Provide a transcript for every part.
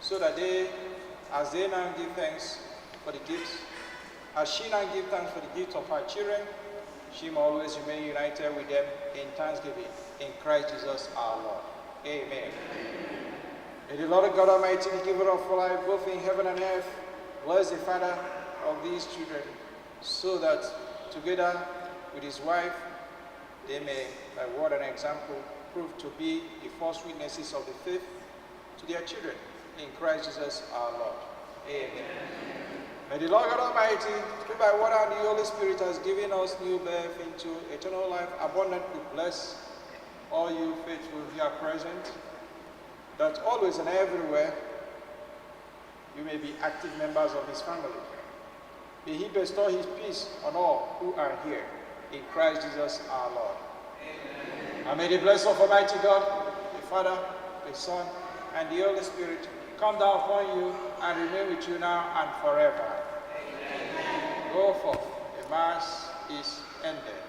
so that they, as they now give thanks for the gifts, as she now gives thanks for the gift of her children, she may always remain united with them in thanksgiving in Christ Jesus our Lord. Amen. May the Lord God Almighty, the giver of life, both in heaven and earth, bless the father of these children, so that together with his wife, they may, by word and example, prove to be the false witnesses of the faith to their children in Christ Jesus our Lord. Amen. May the Lord God Almighty, who by water and the Holy Spirit has given us new birth into eternal life, abundantly bless all you faithful here present, that always and everywhere you may be active members of his family. May he bestow his peace on all who are here, in Christ Jesus our Lord. Amen. And may the blessing of Almighty God, the Father, the Son, and the Holy Spirit come down upon you and remain with you now and forever. Amen. Go forth. The Mass is ended.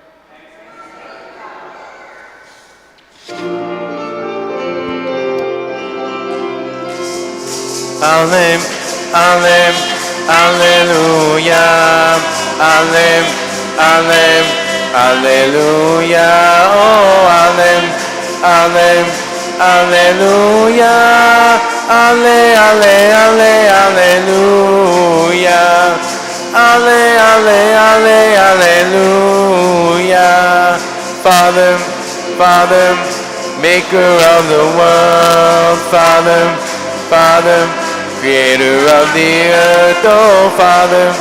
Amen, amen, alleluia, amen, amen, alleluia, oh, amen, amen, alleluia, alle, alle, alle, alleluia, alle, alle, alle, alleluia. Father, Father, maker of the world, Father, Father, creator of the earth, oh Father,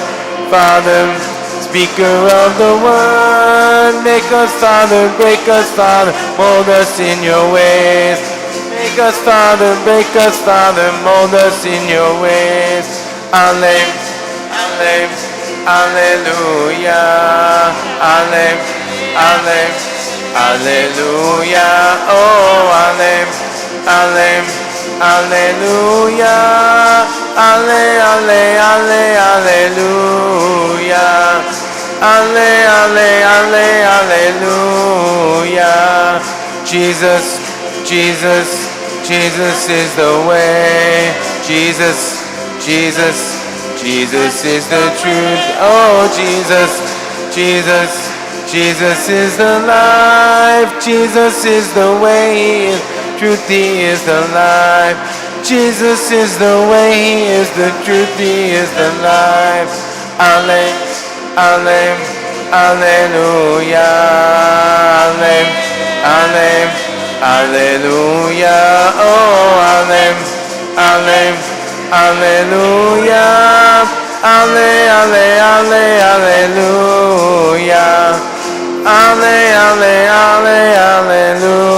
Father, speaker of the word, make us, Father, break us, Father, mold us in your ways. Make us, Father, break us, Father, mold us in your ways. Amen, amen, alleluia, amen, amen, alleluia, oh, amen, amen, alleluia, alle, alle, alle, alleluia, alle, alle, alle, alleluia. Jesus, Jesus, Jesus is the way. Jesus, Jesus, Jesus is the truth. Oh, Jesus, Jesus, Jesus is the life. Jesus is the way. He is truth. He is the life. Jesus is the way. He is the truth. He is the life. Amen, amen, alleluia. Amen, amen, alleluia. Oh, amen, amen, alleluia. Alle, alle, alle, alleluia. Alle, alle, alle, alleluia.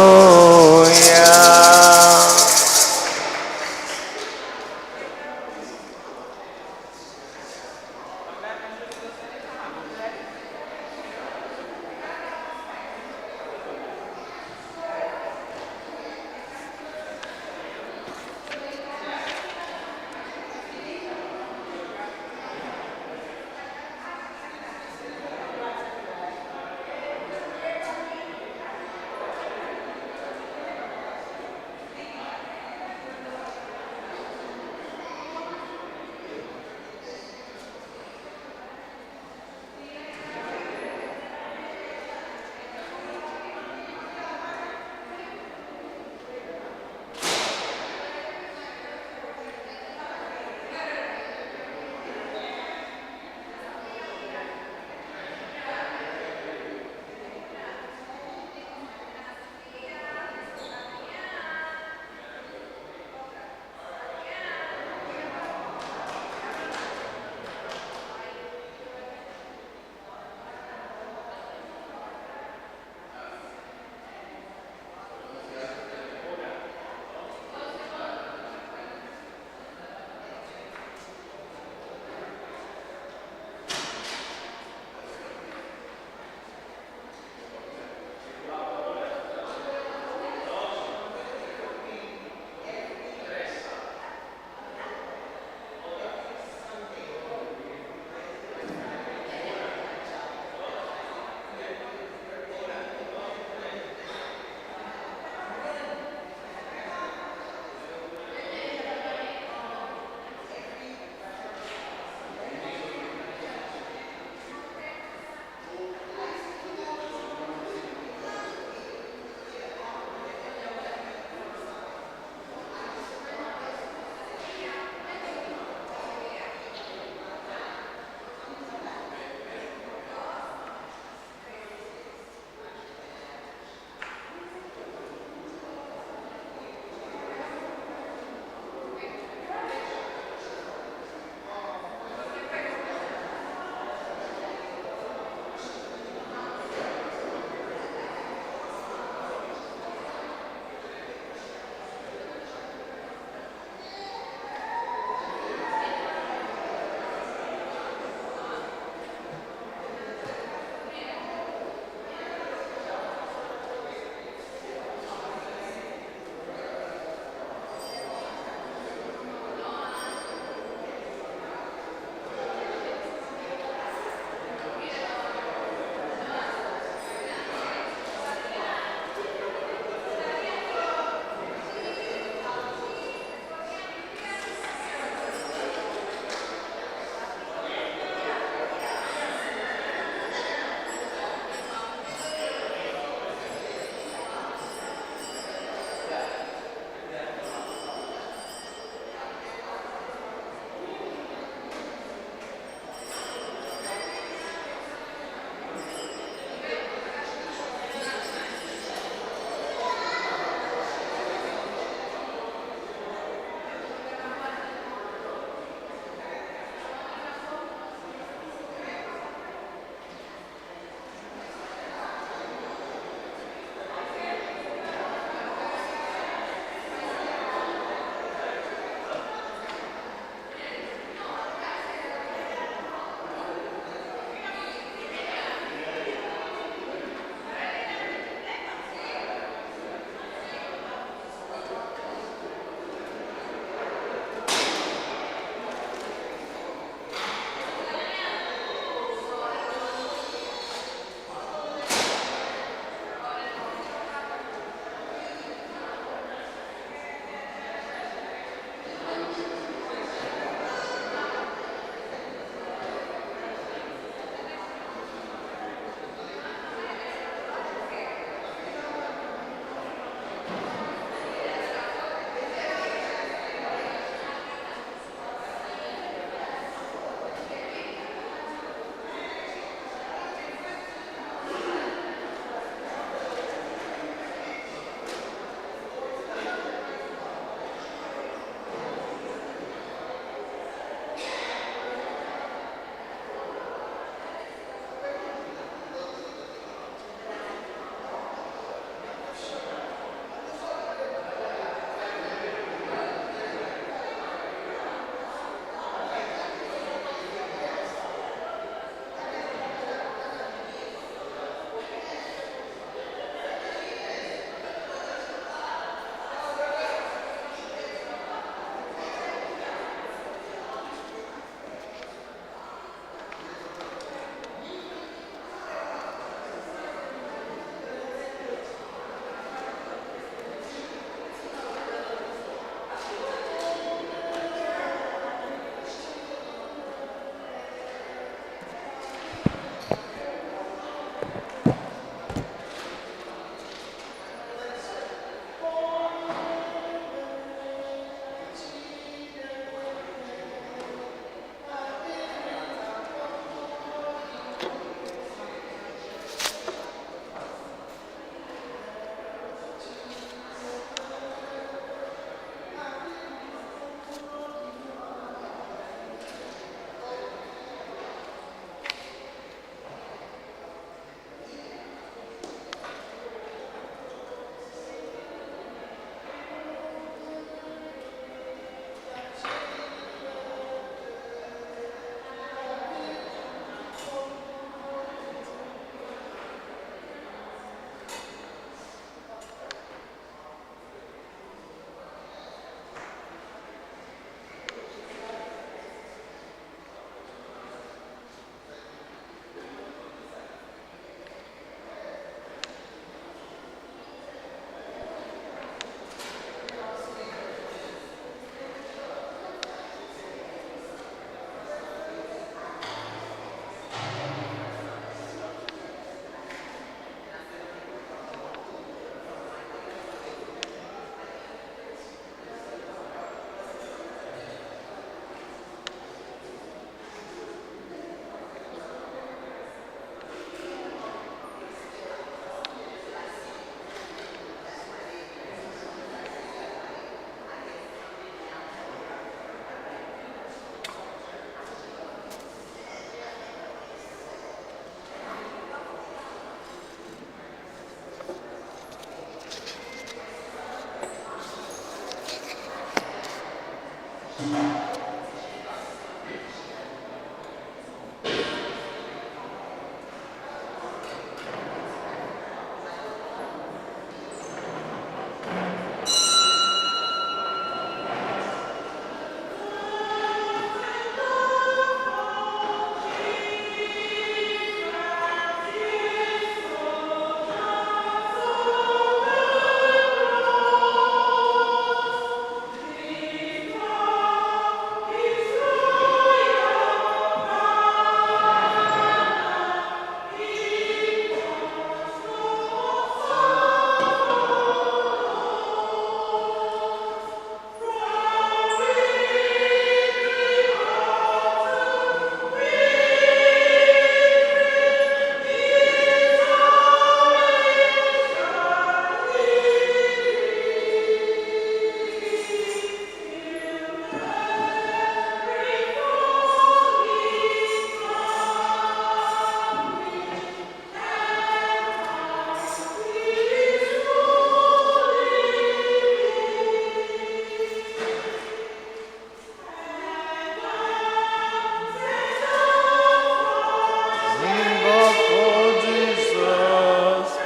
But for Jesus,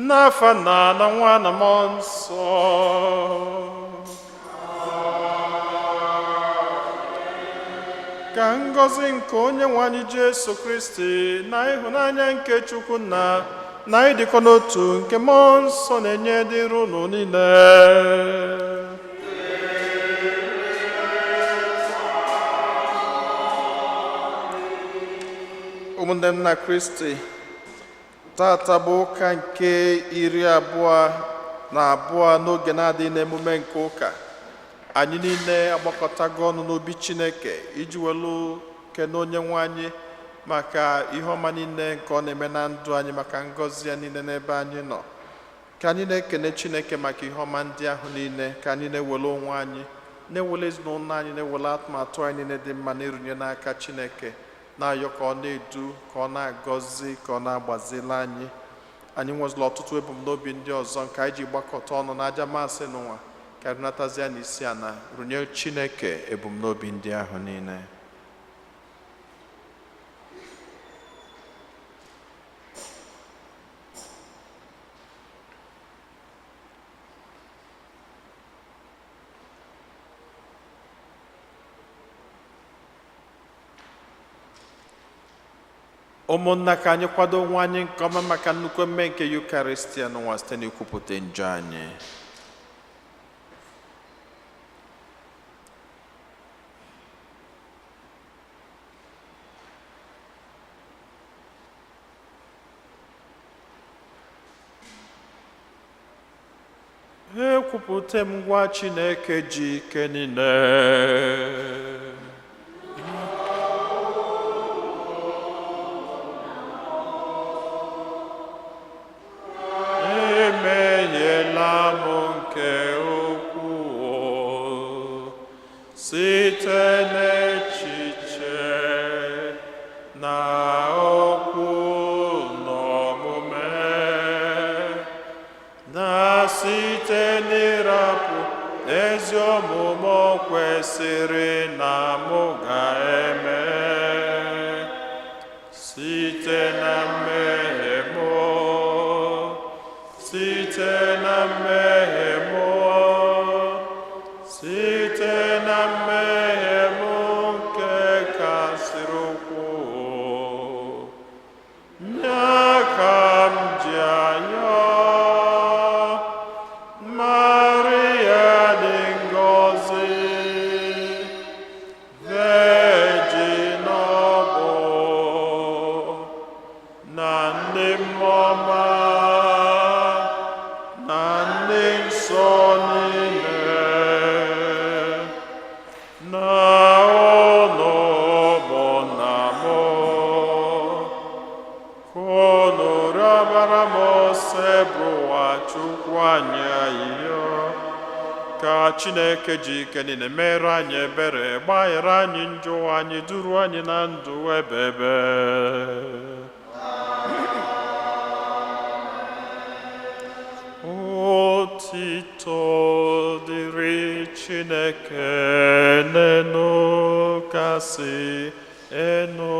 N'afa na na nwa na mmụọ nsọ. Ka ngọzi nke onye nwe anyị Jesu Kristi na ịhụnanya nke Chukwu nna na ịdịkọ n'otu nke mmụọ nsọ na-enye dịrị unu niile. Ụmụnne m na Kristi, tata bụ ụka nke 22 n'oge na-adịghị n'emume nke ụka. Anyị niile agbakọtago ọnụ n'obi Chineke iji welu kene onye nwe anyị maka ihe ọma niile nke ọ na-eme na ndụ anyị, maka ngọzi ya niile n'ebe anyị nọ. Ka anyị na-ekene Chineke maka ihe ọma ndị ahụ niile, ka anyị na-ewele onwe anyị, na-ewele ezinụlọ anyị, na-ewele atụmatụ anyị niile dị mma na-erunye n'aka Chineke, na-ayọ ka ọ na-edu, ka ọ na-agọzi, ka ọ na-agbazila anyị. Anyị nwezila ọtụtụ ebumnobi ndị ọzọ nke anyị ji gbakọta ọnụ n'aja maasị n'ụwa, ka anyị runatazie n'isi ana runye Chineke ebumnobi ndị ahụ niile. Ụmụnna, ka anyị kwado onwe anyị nke ọma maka nnukwu emume nke Yukaristia n'ụwa site n'ikwupụta njọ anyị. Ekwupụta m ngwa Chineke ji ike niile. Emehiela m nke ukwuu site n'echiche na okwu na omume, na site n'ịrapụ ezi omume o kwesịrị na mụ ga-eme, site na mmehie mụ, site na mmehie mụ, site na mmehie mụ nke kasịrị ukwuu. Nye aka ndị mmụọ ọma na ndị nsọ niile na unu ụmụnna m, ka unu rịọbara m Osebụrụwa Chukwu anyị ayịyọ, ka Chineke ji ike niile mere anyị ebere, gbaghara anyị njọ anyị, duru anyị na ndụ ebebe. Otito dịrị Chineke n'enu kasị enu.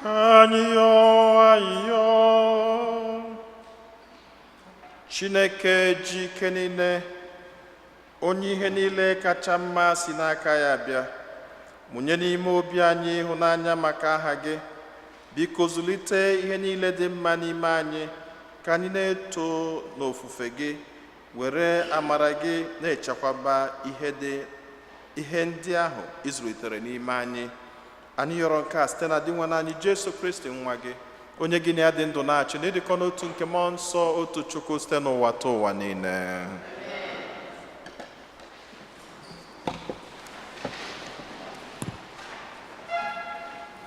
Anyị yọọ ayịyọ. Chineke ji ike niile, onye ihe niile kacha mma si n'aka ya bịa, mụnye n'ime obi anyị ịhụnanya maka aha gị, Biko zụlite ihe niile dị mma n'ime anyị ka anyị na-eto n'ofufe gị, were amara gị na-echekwaba ihe dị ihe ndị ahụ ị zụlitere n'ime anyị. Anyị yọrọ nke a site na di nwa anyị Jesu Kristi nwa gị, onye gị na ya dị ndụ na-achị na ịdịkọ n'otu nke mmụọ nsọ, otu Chukwu, site n'ụwa ta ụwa niile.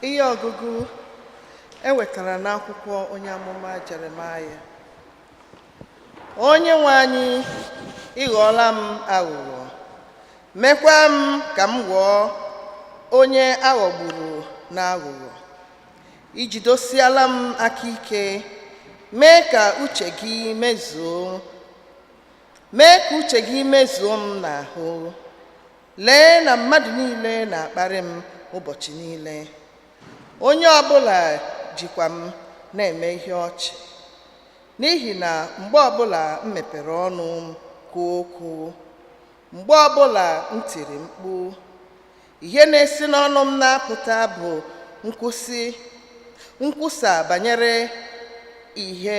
Ihe ọgụgụ e wetara n'akwụkwọ onye amụma Jeremaya. Onye nwe anyị, ịghọọla m aghụghọ, mekwa m ka m ghọọ onye aghọgburu na aghụghọ. Ijidosiala m aka ike, mee ka uche gị mezuo, mee ka uche gị mezuo m n'ahụ. Lee na mmadụ niile na-akparị m ụbọchị niile. Onye ọbụla jikwa m na-eme ihe ọchị, n'ihi na mgbe ọbụla m mepere ọnụ m kwuo okwu, mgbe ọbụla m tiri mkpu, ihe na-esi n'ọnụ m na-apụta bụ nkwụsị nkwusa banyere ihe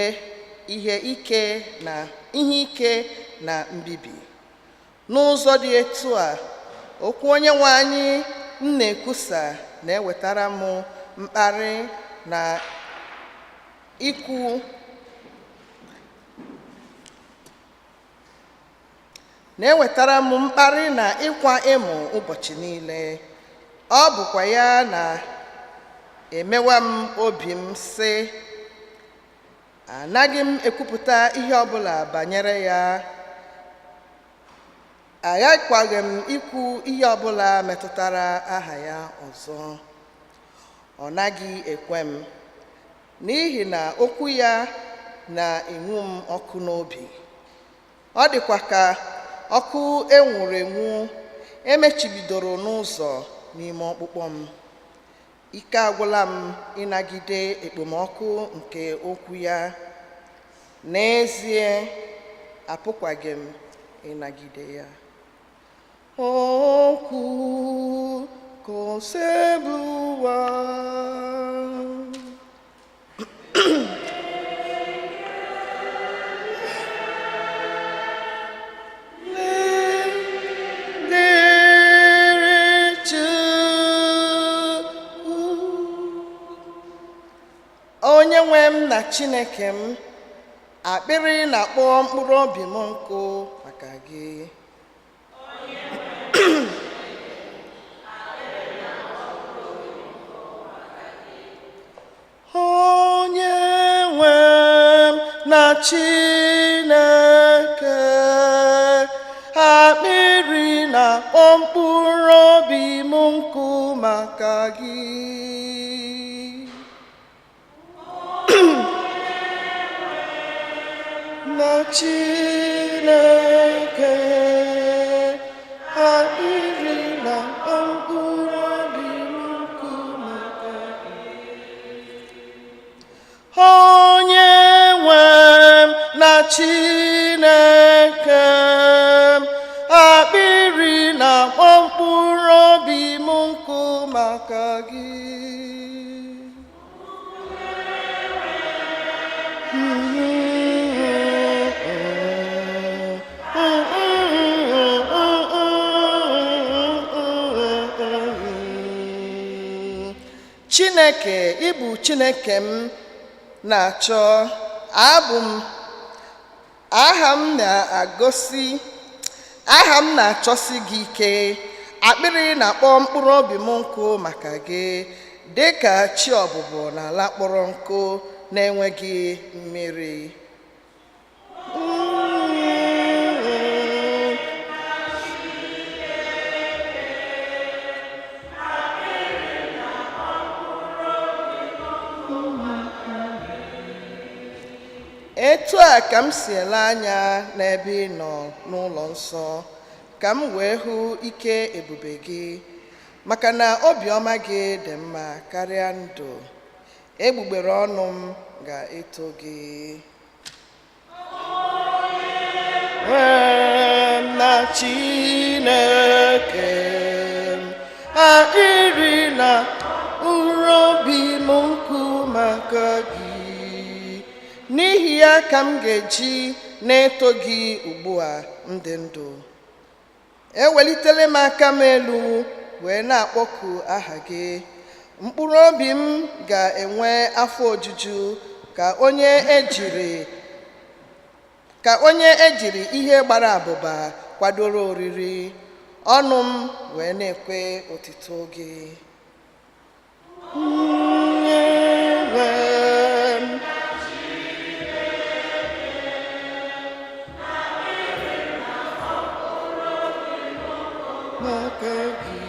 ihe ike na ihe ike na mbibi. N'ụzọ dị etu a, okwu onye nwe anyị m na-ekwusa na-ewetara m mkparị na ikwu na-ewetara m mkparị na ịkwa emo ụbọchị niile. Ọ bụkwa ya na-emewa m obi m sị, anaghị m ekwupụta ihe ọbụla banyere ya, aghakwaghị m ikwu ihe ọbụla metụtara aha ya ọzọ. Ọ naghị ekwe m, n'ihi na okwu ya na-enwu m ọkụ n'obi. Ọ dịkwa ka ọkụ enwuru enwu emechibidoro n'ụzọ n'ime ọkpụkpọ m. Ike agwụla m ịnagide ekpomọkụ nke okwu ya. N'ezie, apụkwaghị m ịnagide ya. Okwu Kosebụwa. Dịrị Chukwu. Onye nwe m na Chineke m, akpịrị na-akpọ mkpụrụ obi m nkụ maka gị. Onye nwe m na Chineke, akpịrị na-akpọ mkpụrụ obi m nkụ maka gị. Na Chineke, akpịrị na-akpọ mkpụrụ obi m nkụ maka gị. Onye nwe m na Chineke m, akpịrị na-akpọ mkpụrụ obi m nkụ maka gị. Chineke, ịbụ Chineke m na-achọ, abụ m aha m na-agosi aha m na-achọsi gị ike. Akpịrị na-akpọ mkpụrụ obi m nkụ maka gị, dị ka chi ọbụbọ n'ala kpọrọ nkụ na-enweghị mmiri. Etu a ka m si ele anya n'ebe ị nọ n'ụlọ nsọ, ka m wee hụ ike ebube gị, maka na obiọma gị dị mma karịa ndụ. Egbugbere ọnụ m ga-eto gị. Nwee m na Chineke m, akpịrị na mkpụrụ obi m nkụ maka gị. N'ihi ya ka m ga-eji na-eto gị ugbu a m dị ndụ. Ewelitela m aka m elu wee na-akpọku aha gị. Mkpụrụ obi m ga-enwe afọ ojuju ka onye ejiri ihe gbara abụba kwadoro oriri, ọnụ m wee na-ekwe otito gị. Onyenwe m. Maka gị.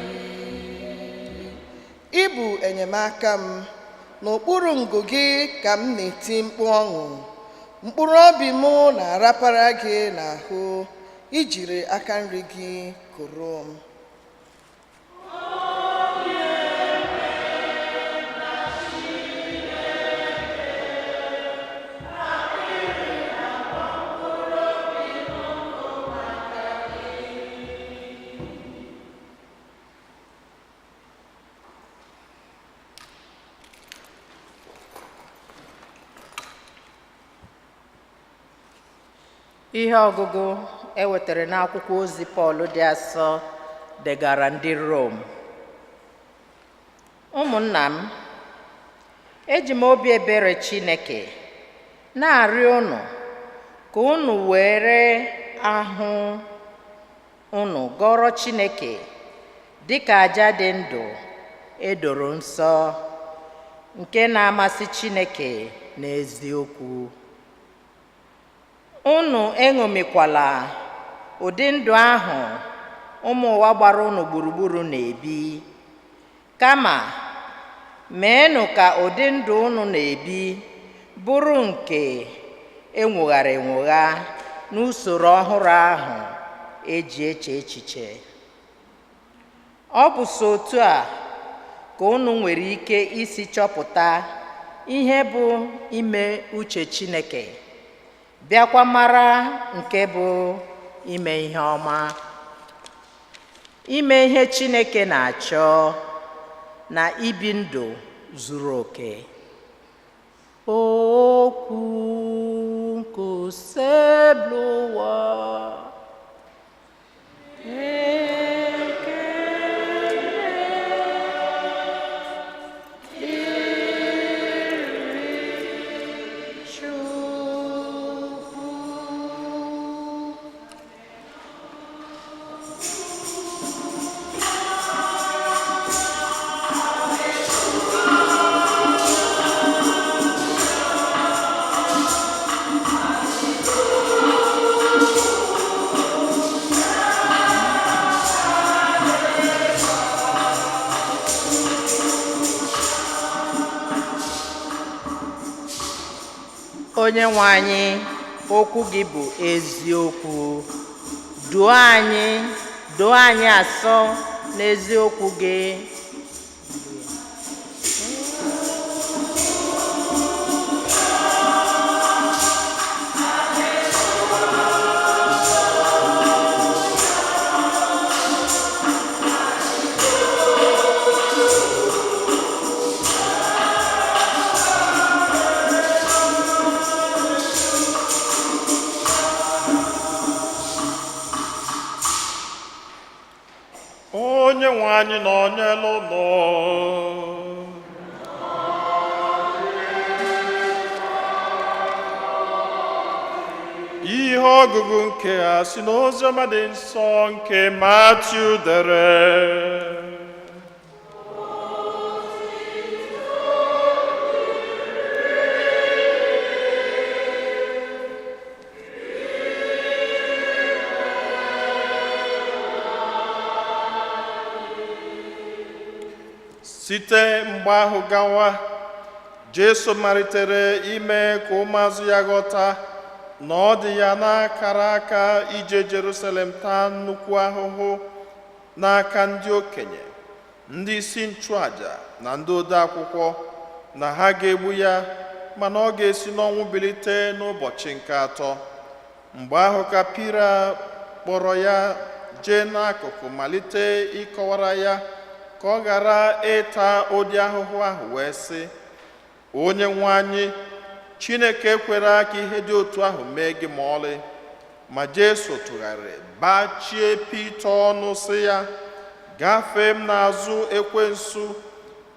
Ị bụ enyemaka m. N'okpuru ngụ gị ka m na-eti mkpu ọṅụ. Mkpụrụ obi m na-arapara gị n'ahụ. Ijiri aka nri gị kụrụ m. Ihe ọgụgụ e wetara n'akwụkwọ ozi Pọl dị asọ degara ndị Rom. Ụmụnna m, eji m obi ebere Chineke na-arịọ unu ka unu were ahụ unu gọrọ Chineke dịka aja dị ndụ, edoro nsọ, nke na-amasị Chineke n'eziokwu. Unu eṅomikwala ụdị ndụ ahụ ụmụ ụwa gbara unu gburugburu na-ebi, kama meenụ ka ụdị ndụ unu na-ebi bụrụ nke enwoghara enwogha n'usoro ọhụrụ ahụ eji eche echiche. Ọ bụ so otu a ka unu nwere ike isi chọpụta ihe bụ ime uche Chineke, bịakwa mara nke bụ ime ihe ọma, ime ihe Chineke na-achọ, na ibi ndụ zuru oke. Okwu nke Osebụlụwa. Ekele dịrị Chukwu. Onye nwe anyị, okwu gị bụ eziokwu. Duo anyị, doo anyị asọ n'eziokwu gị. Onye nwe anyị nọnyere unu. Ihe ọgụgụ nke a si n'oziọma dị nsọ nke Matiu dere. Site mgbe ahụ gawa, Jesu malitere ime ka ụmụazụ ya ghọta na ọ dị ya n'akara aka ije Jerusalem taa nnukwu ahụhụ n'aka ndị okenye, ndị isi nchụaja na ndị ode akwụkwọ, na ha ga-egbu ya, mana ọ ga-esi n'ọnwụ bilite n'ụbọchị nke atọ. Mgbe ahụ ka Pita kpọrọ ya jee n'akụkụ, malite ịkọwara ya ka ọ ghara ịta ụdị ahụhụ ahụ, wee sị: Onye nwe anyị, Chineke ekwere aka ihe dị otu ahụ mee gị ma ọlị. Ma Jesu tụgharịrị bachie Pita ọnụ, sị ya: "Gafee m n'azụ, ekwensu!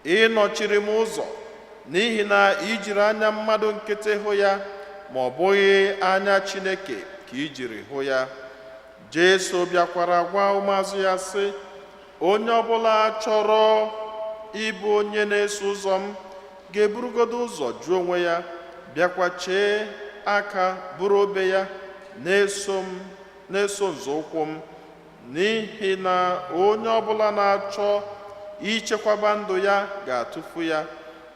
Ị nọchiri m ụzọ, n'ihi na i jiri anya mmadụ nkịtị hụ ya, ma ọ bụghị anya Chineke ka i jiri hụ ya." Jesu bịakwara gwa ụmụazụ ya sị: "Onye ọbụla chọrọ ịbụ onye na-eso ụzọ m ga-eburugodo ụzọ jụọ onwe ya, bịakwa chee aka buru obe ya, na-eso m, na-eso nzọụkwụ m. N'ihi na onye ọbụla na-achọ ichekwaba ndụ ya ga-atụfu ya,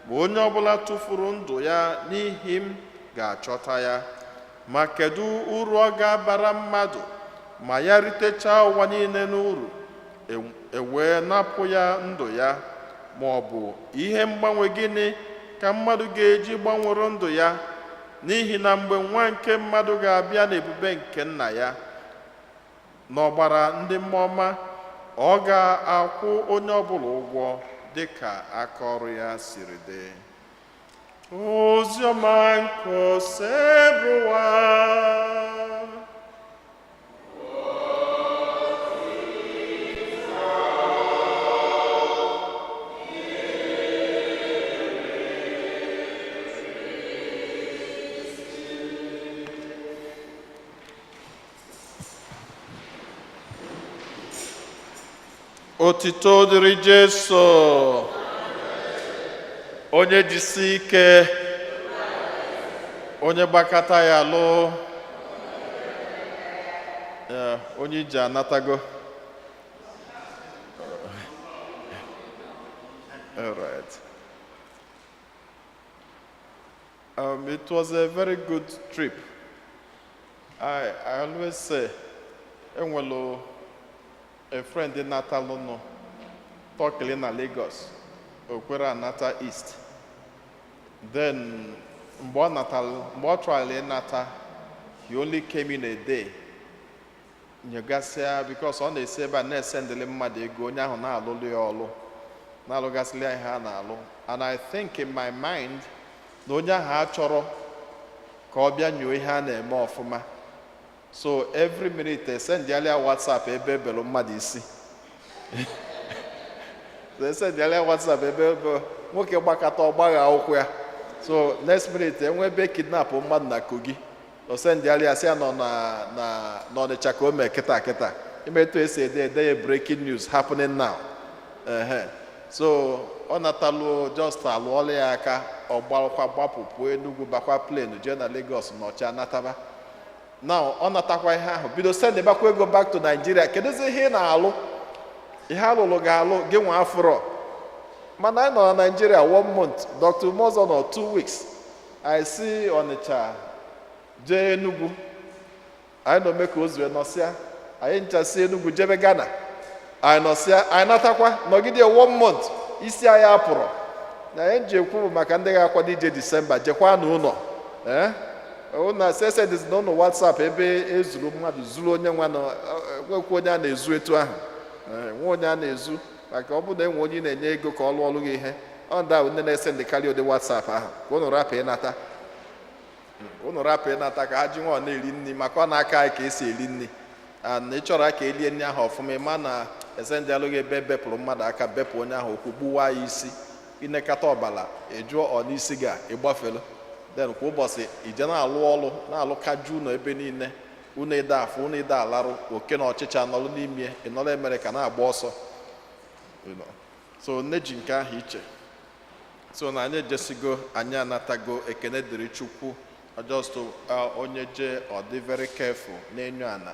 ma onye ọbụla tụfuru ndụ ya n'ihi m ga-achọta ya. Ma kedu uru ọ ga-abara mmadụ ma ya ritechaa ụwa niile n'uru, e wee napụ ya ndụ ya? Ma ọ bụ ihe mgbanwe gịnị ka mmadụ ga-eji gbanwere ndụ ya? N'ihi na mgbe nwa nke mmadụ ga-abịa n'ebube nke nna ya n'ọgbara ndị mmụọ ọma, ọ ga-akwụ onye ọbụla ụgwọ dịka aka ọrụ ya siri dị." Oziọma nke Osebụwa. Otito dịrị Jesu. Onye jisi ike, onye gbakọta ya lụ. Ya, onye ije anatago. All right. It was a very good trip. I always say, enwelu a friend natalụnụ Tọkili na Lagos, o kwere anata East. Then mgbe ọ natalụ, mgbe ọ tryara ịnata, he only came in a day. Nyogasịa, because ọ na-esi ebe a na-esendịlị mmadụ ego, onye ahụ na-alụlụ ya ọlụ, na-alụgasịlị ya ihe a na-alụ. And I think in my mind na onye ahụ achọrọ ka ọ bịa nyoo ihe a na-eme ọfụma. So every minute esendịala ya WhatsApp ebe ebelụ mmadụ isi. So esendịala ya WhatsApp ebe nwoke gbakọta ọgbagha ụkwụ ya. So next minute enwe ebe kidnap mmadụ na Kogi, o sendịala ya, sị ya nọ na n'Ọnịcha ka o mee kịta kịta. Ime etu esi ede ede ya, "Breaking news happening now." Ehe, so ọ natalụ, just alụọla ya aka, ọ gbalụkwa gbapụ pụọ Enugu, bakwa plane jee na Lagos, nọcha, nataba. Now ọ natakwa ihe ahụ, bido sendịbakwa ego back to Nigeria. Kedụzi ihe ị na-alụ? Ihe alụlụ ga-alụ gị nwa afụrọ. Mana anyị nọ na Nigeria one month, Dr. Umozo nọ 2 weeks. Anyị si Ọnịcha jee Enugu, anyị nọ mee ka o zue, nọsịa. Anyị ncha si Enugu jebe Ghana, anyị nọsịa, anyị natakwa, nọgide one month. Isi anyị apụrụ na anyị ji ekwu bụ maka ndị ga-akwado ije Disemba, jekwa n'ụlọ. Ee, na sesediz na ụlọ WhatsApp ebe ezuru mmadụ zuru onye nwa nọ, nwekwa onye a na-ezu etu ahụ. Ee, nwe onye a na-ezu, maka ọ bụrụ na enwe onye ị na-enye ego ka ọ lụọ ọlụ gị ihe, ọ ndị ahụ ndị na-ese ndị karịa ụdị WhatsApp ahụ, ka ụnụ rapụ ịnata, ụnụ rapụ ịnata, ka ha ji nwa ọ na-eri nri, maka ọ na-aka anyị ka esi eri nri. And ị chọrọ ka elie nri ahụ ọfụma, ịma na ese ndị alụghị ebe bepụrụ mmadụ aka, bepụ onye ahụ okwu, gbuwa ya isi, inekata ọbala ejụọ ọ n'isi ga ịgbafelu. Then kwa ụbọchị ije na-alụ ọlụ, na-alụ kaju ụlọ ebe niile, unu ịda afụ, unu ịda alarụ, oke na ọchịcha nọrọ n'ime, ịnọrọ emere ka na-agba ọsọ. So nne ji nke ahụ iche. So na anyị ejesigo, anyị anatago, ekene dịrị Chukwu. Just onye jee, ọ dị very careful na-enyo ana.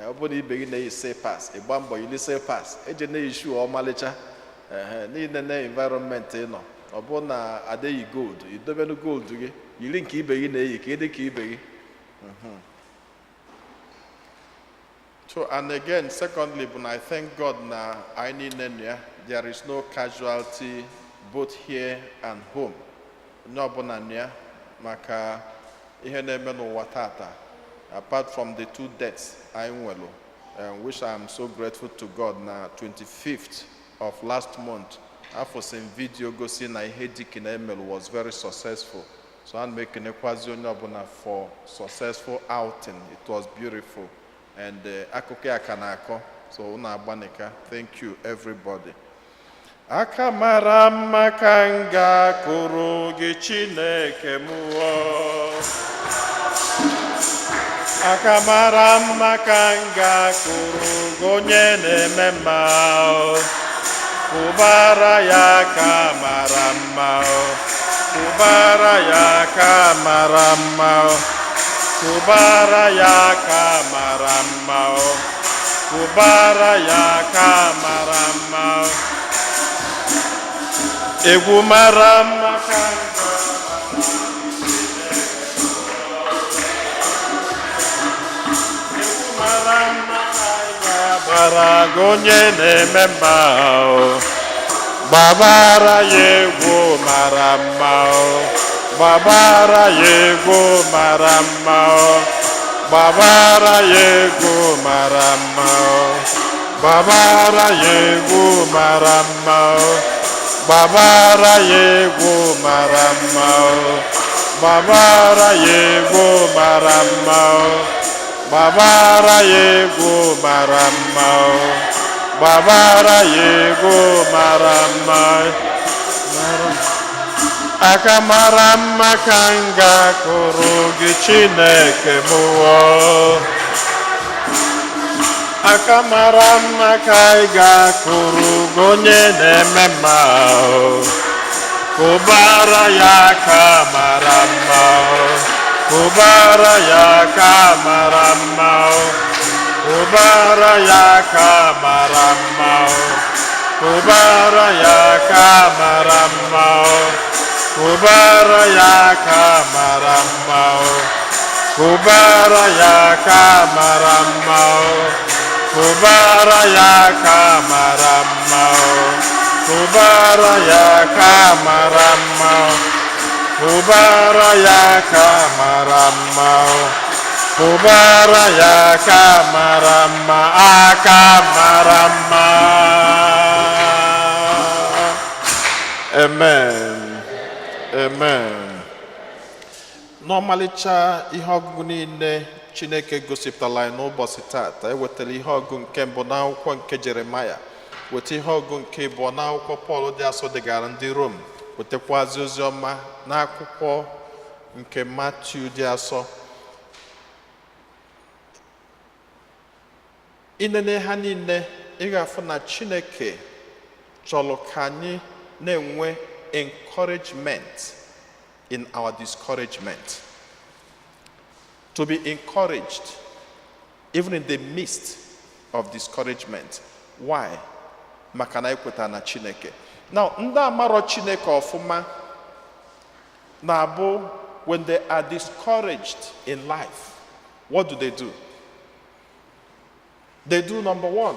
Ọ bụrụ na ibe gị na-eyi slippers, ịgba mbọ yiri slippers, eje na-eyi shoe ọmalịcha. Ehe, niile na environment ị nọ, ọ bụrụ na adịghị gold, idobenu gold gị, yiri nke ibe gị na-eyi ka ị dị ka ibe gị. So, and again, secondly, but I thank God na anyị niile nọ ya. There is no casualty both here and home. Onye ọbụla nọ ya, maka ihe na-eme n'ụwa tata. Apart from the two deaths anyị nwelu, which I am so grateful to God na 25th of last month, Afọsị m video gosi na ihe deacon emelu was very successful, so ana m ekenekwazi onye ọbụla for successful outing. It was beautiful and akụkọ ya ka na-akọ, so unu agbanika. Thank you, everybody. Aka mara mma ka m ga-akụrụ gị, Chineke mụọ. Aka mara mma ka m ga-akụrụ gị, onye na-eme mma o. Kụbara ya aka mara mma o. Kụbara ya aka mara mma o. Kụbara ya aka mara mma o. Kụbara ya aka mara mma o. Egwu mara mma ka m ga-, egwu mara mma ka anyị ga-agbara gị, onye na-eme mma o. Gbabara ya egwu mara mma o. Gbabara ya egwu mara mma o. Gbabara ya egwu mara mma o. Gbabara ya egwu mara mma o. Gbabara ya egwu mara mma o. Gbabara ya egwu mara mma o. Gbabara ya egwu mara mma o. Gbabara ya egwu mara mma. Aka mara mma ka m ga-akụrụ gị, Chineke mụọ. Aka mara mma ka ị ga-akụrụ gị, onye na-eme mma o. Kụbara ya aka mara mma o. Kụbara ya aka mara mma o. Kụbara ya aka mara mma o. Kụbara ya aka mara mma o. Kụbara ya aka mara mma o. Kụbara ya aka mara mma o. Kụbara ya aka mara mma o. Kụbara ya aka mara mma o. Kụbara ya aka mara mma o. Kụbara ya aka mara mma, aka mara mma. Amen. Amen. N'ọmalịcha ihe ọgụgụ niile Chineke gosipụtara anyị n'ụbọchị tata, ewetara ihe ọgụ nke mbụ n'akwụkwọ nke Jeremaya, weta ihe ọgụ nke abụọ n'akwụkwọ Pọl dị asọ degara ndị Rom, wetakwazi ozi ọma n'akwụkwọ nke Matiu dị asọ. Inene ha niile, ị ga-afụ na Chineke chọrọ ka anyị na-enwe encouragement in our discouragement. To be encouraged even in the midst of discouragement. Why? Maka na ekweta na Chineke. Now, ndị amarọ Chineke ọfụma na-abụ, when they are discouraged in life, what do they do? They do, number one,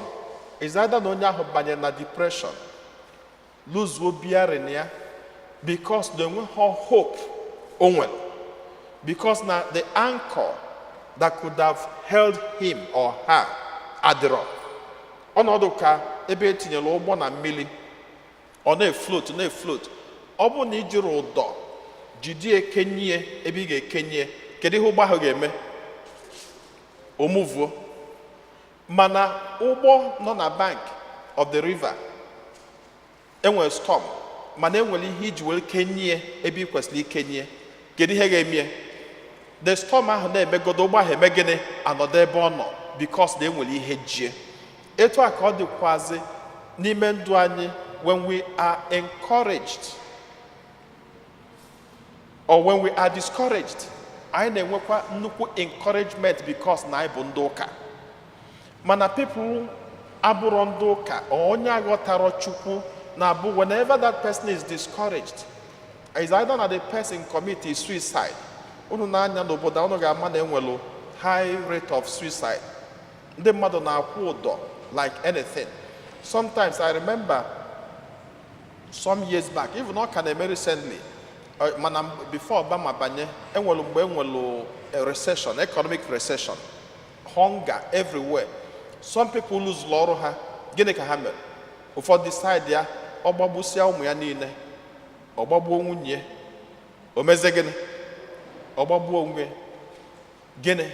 is either na onye ahụ banyere na depression, lose bearing ya, because they enweghị hope o nwere, because na the anchor that could have held him or her adịrọ. Ọnọdụ ka ebe etinyere ụgbọ na mmiri, ọ na-efloat, na-efloat. Ọ bụrụ na ị jiri ụdọ jide ekenye ebe ị ga-ekenye, kedu ihe ụgbọ ahụ ga-eme? O muvuo. Mana ụgbọ nọ na bank of the river, enwere storm, mana enwere ihe iji were kenye ebe ị kwesịrị ikenye, kedu ihe ga-eme? The storm ahụ na-emegodo, ụgbọ ahụ eme gịnị? Anọdụ ebe ọ nọ, because na enwere ihe jie. Etu a ka ọ dịkwazi n'ime ndụ anyị. When we are encouraged or when we are discouraged, anyị na-enwekwa nnukwu encouragement because na anyị bụ ndị ụka. Mana people abụrọ ndị ụka or onye aghọtarọ Chukwu na-abụ, whenever that person is discouraged, is either na the person commit suicide. Unu na-anya n'obodo a, unu ga-ama na enwelu high rate of suicide. Ndị mmadụ na-akwụ ụdọ like anything. Sometimes, I remember some years back, even ọ ka na-eme recently, mana before Obama banye, enwelu mgbe enwelu a recession, economic recession, hunger everywhere. Some people lose ọrụ ha. Gịnị ka ha mere? Ụfọdụ decide ya Ọ gbagbusịa ụmụ ya niile, ọ gbagbuo nwunye ya, o mezie gịnị? Ọ gbagbuo onwe ya. Gịnị?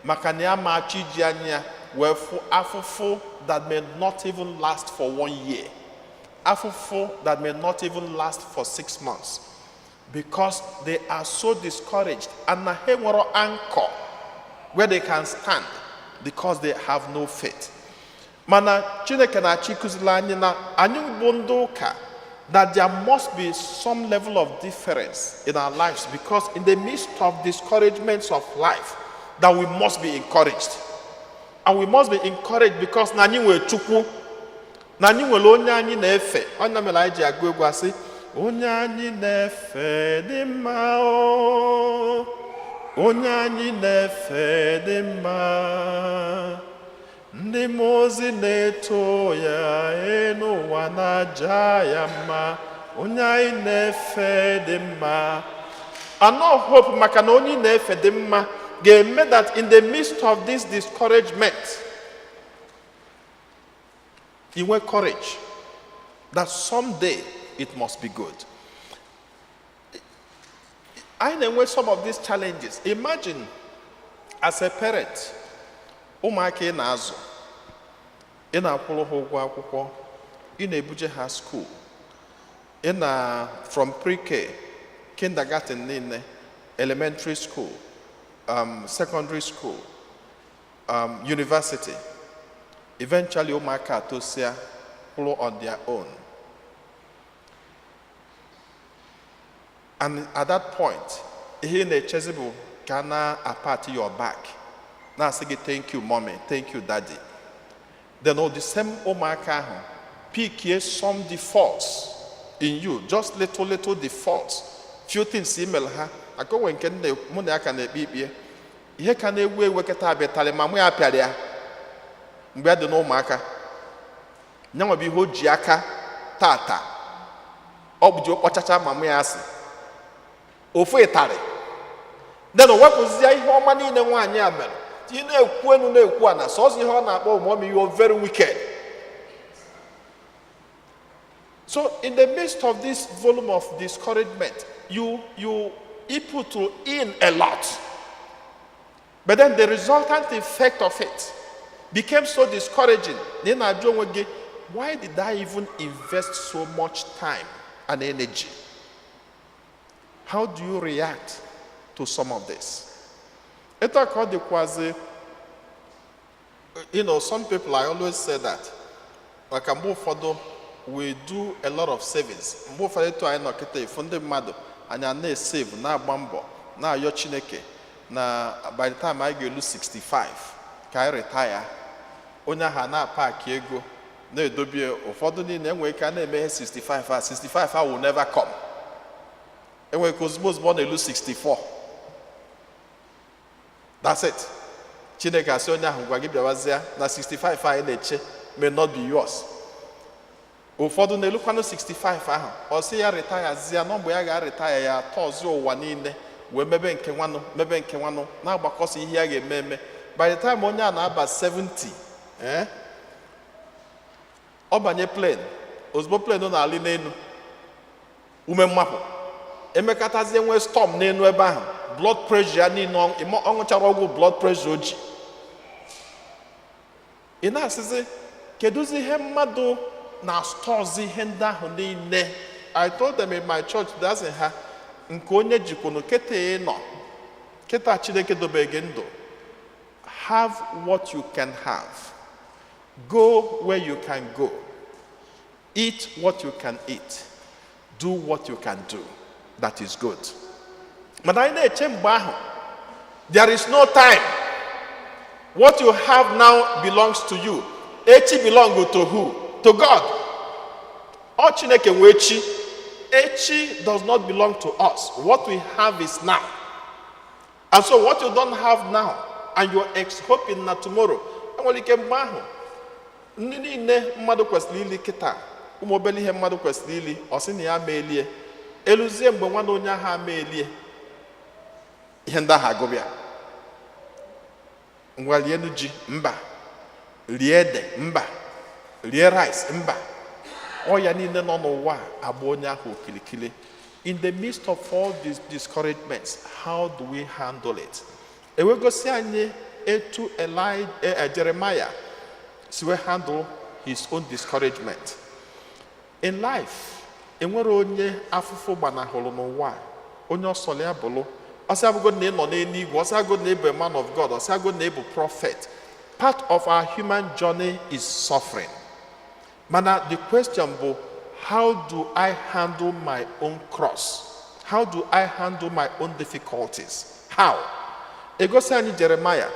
Maka na ya ma achọ iji anya ya wee fụ afụfụ that may not even last for one year, afụfụ that may not even last for 6 months, because they are so discouraged and na ha nwere anchor where they can stand because they have no faith. Mana Chineke na-achọ ịkụziri anyị na anyị bụ ndị ụka that there must be some level of difference in our lives, because in the midst of discouragements of life that we must be encouraged, and we must be encouraged because na anyị nwere Chukwu, na anyị nwere onye anyị na-efe. Onye mere anyị ji agụ egwu asị, "Onye anyị na-efe dị mma o, onye anyị na-efe dị mma. Ndị mmụọ ozi na-eto ya, elu ụwa na-aja ya mma, onye anyị na-efe dị mma." Anọ hope, maka na onye ị na-efe dị mma ga-eme that in the midst of this discouragement, inwe courage that someday it must be good. Anyị na-enwe some of these challenges. Imagine as a parent, ụmụaka ị na-azụ, ị na-akwụrụ ha ụgwọ akwụkwọ, ị na-ebuje ha school, ị na from pre-K, kindergarten niile, elementary school, secondary school, university. Eventually ụmụaka atosịa kwụrụ on their own, and at that point, ihe ị na-echezi bụ ka a na-apat your back, na-asị gị, "Thank you, Mommy. Thank you, Daddy." Then all the same ụmụaka ahụ pickie some defaults in you, just little little defaults, few things email ha aka onwe nke nne mụ na ya ka na-ekpe ikpe. Ihe ka na-ewu ewu kịta abịatarị ma mụ ya pịara ya mgbe ya dị n'ụmụaka. Nyanwa bụ ihe o ji aka tata, ọ bụ ji kpọchacha ma mụ ya asị ofu ịtarị. Then o wepụzie ihe ọma niile nwaanyị a mere. Ị na-ekwu enu na-ekwu ana, sọsọ ihe ọ na-akpọ, "Mommy, you are very wicked." So in the midst of this volume of discouragement, you put in a lot, but then the resultant effect of it became so discouraging na ị na-ajụ onwe gị, "Why did I even invest so much time and energy?" How do you react to some of this? Etu a ka ọ dịkwazi. Some people, I always say that maka mgbe ụfọdụ we do a lot of savings. Mgbe ụfọdụ etu anyị nọ kịta, efu ndị mmadụ anyị a na-esave, na-agba mbọ, na-ayọ Chineke na by the time anyị ga-elu 65 ka anyị retire. Onye ahụ a na-apaki ego, na-edobie. Ụfọdụ niile enwere ike a na-eme ihe 65 a, 65 a will never come. Enwere ike ozugbo ozugbo ọ na-elu 64, that's it. Chineke asị onye ahụ, "Gwa gị bịawazie na 65 anyị na-eche may not be yours." Ụfọdụ na-elukwanụ 65 ahụ, ọ sị ya retirezie nọ. Mgbe ya ga-aretire, ya atọzi ụwa niile wee mebe nke nwanụ, mebe nke nwanụ, na-agbakọsị ihe ya ga-eme eme. By the time onye a na-aba 70, ọ banye plane, ozugbo plane na-alị n'elu, ume mmapụ emekatazie, nwee storm n'elu ebe ahụ, blood pressure ya niile, ọ ṅụchara ọgwụ blood pressure o ji. Ị na-asịzi, kedụzi ihe mmadụ na-astọzi ihe ndị ahụ niile? I told them in my church, that's ha nke onye jikwunu kịta ị nọ kịta. Chineke dobe gị ndụ, have what you can have, go where you can go, eat what you can eat, do what you can do. That is good. Mana anyị na-eche mgbe ahụ, there is no time. What you have now belongs to you. Echi belong to who? To God. Ọ Chineke nwe echi. Echi does not belong to us. What we have is now. And so what you don't have now and you're ex hoping na tomorrow, enwere ike mgbe ahụ ndị niile mmadụ kwesịrị ili kịta, ụmụ obere ihe mmadụ kwesịrị ili, ọ sị na ya ma elie. Eluzie mgbe nwanne onye ahụ ama elie ihe ndị ahụ, agụbịa, "Ngwa, lienu ji." Mba. "Rie ede." Mba. "Rie rice." Mba. Ọya niile nọ n'ụwa a agba onye ahụ okilikili. In the midst of all these discouragements, how do we handle it? Ewegosi anyị etu Eli, Jeremiah si wee handle his own discouragement. In life, enwere onye afụfụ gbanahụrụ n'ụwa a, onye ọsọrọ ya bụrụ, ọsị abụgo na ị nọ n'eluigwe, ọsị agụ na ị bụ a man of God, ọsị agụ na ị bụ prophet, part of our human journey is suffering. Mana the question bụ, how do I handle my own cross? How do I handle my own difficulties? How? Egosi anyị Jeremiah.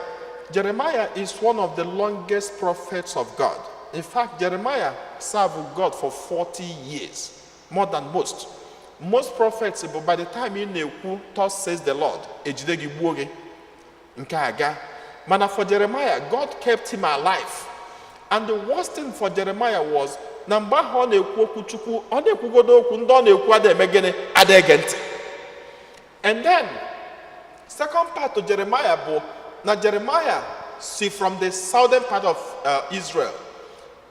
Jeremiah is one of the longest prophets of God. In fact, Jeremiah served God for 40 years, more than most. Most prophets, but by the time ị na-ekwu "Thus says the Lord," ejide gị gbuo gị, nke a ga. Mana for Jeremiah, God kept him alive. And the worst thing for Jeremiah was na mgbe ahụ ọ na-ekwu okwu Chukwu, ọ na-ekwugodo okwu, ndị ọ na-ekwu ada eme gịnị? Ada ege ntị. And then second part to Jeremiah bụ na Jeremiah si from the southern part of Israel.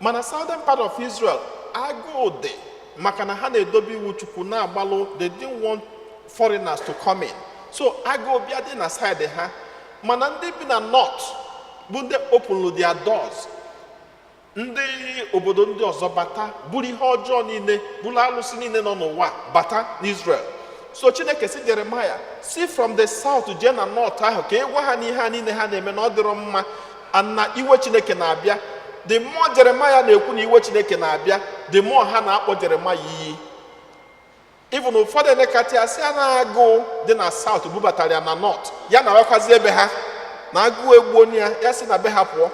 Mana southern part of Israel, agụụ dị, maka na ha na-edobe iwu Chukwu na-agbalụ. They didn't want foreigners to come in, so agụụ bịa dị na side ha. Mana ndị bi na north bụ ndị open their doors, ndị obodo ndị ọzọ bata, buru ihe ọjọọ niile, buru alụsị niile nọ n'ụwa bata n'Israel. So Chineke si Jeremiah si from the south jee na north ahụ ka ị gwa ha na ihe a niile ha na-eme na ọ dịrọ mma and na iwe Chineke na-abịa. The more Jeremiah na-ekwu na iwe Chineke na-abịa, the more ha na-akpọ Jeremiah iyi. Even ụfọdụ elekata ya sị a na-agụụ dị na south bubatara ya na north, ya na wakwazi ebe ha na agụụ egbuo onye ya, ya si na be ha pụọ.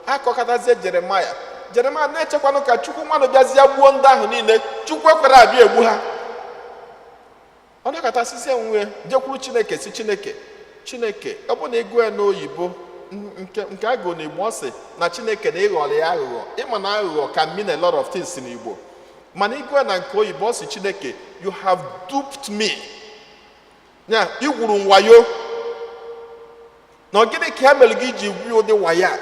Akọkọtazie Jeremaya. Jeremaya na-echekwanụ ka Chukwu mmadụ bịazie gbuo ndị ahụ niile. Chukwu ekwere abịa egbu ha. Ọ nakọtasịsị enwe jekwuru Chineke, si Chineke, Chineke, ọ bụ na ịgụ ya n'oyibo, nke agụ n'Igbo, ọ sị na Chineke na ịghọrọ ya aghụghọ. Ịma na aghụghọ can mean a lot of things n'Igbo, mana ịgụ ya na nke oyibo, ọ sị, "Chineke, you have duped me." Ya igwuru m wayo. Na gịnị ka ya mere gị ji gwu ụdị wayo a,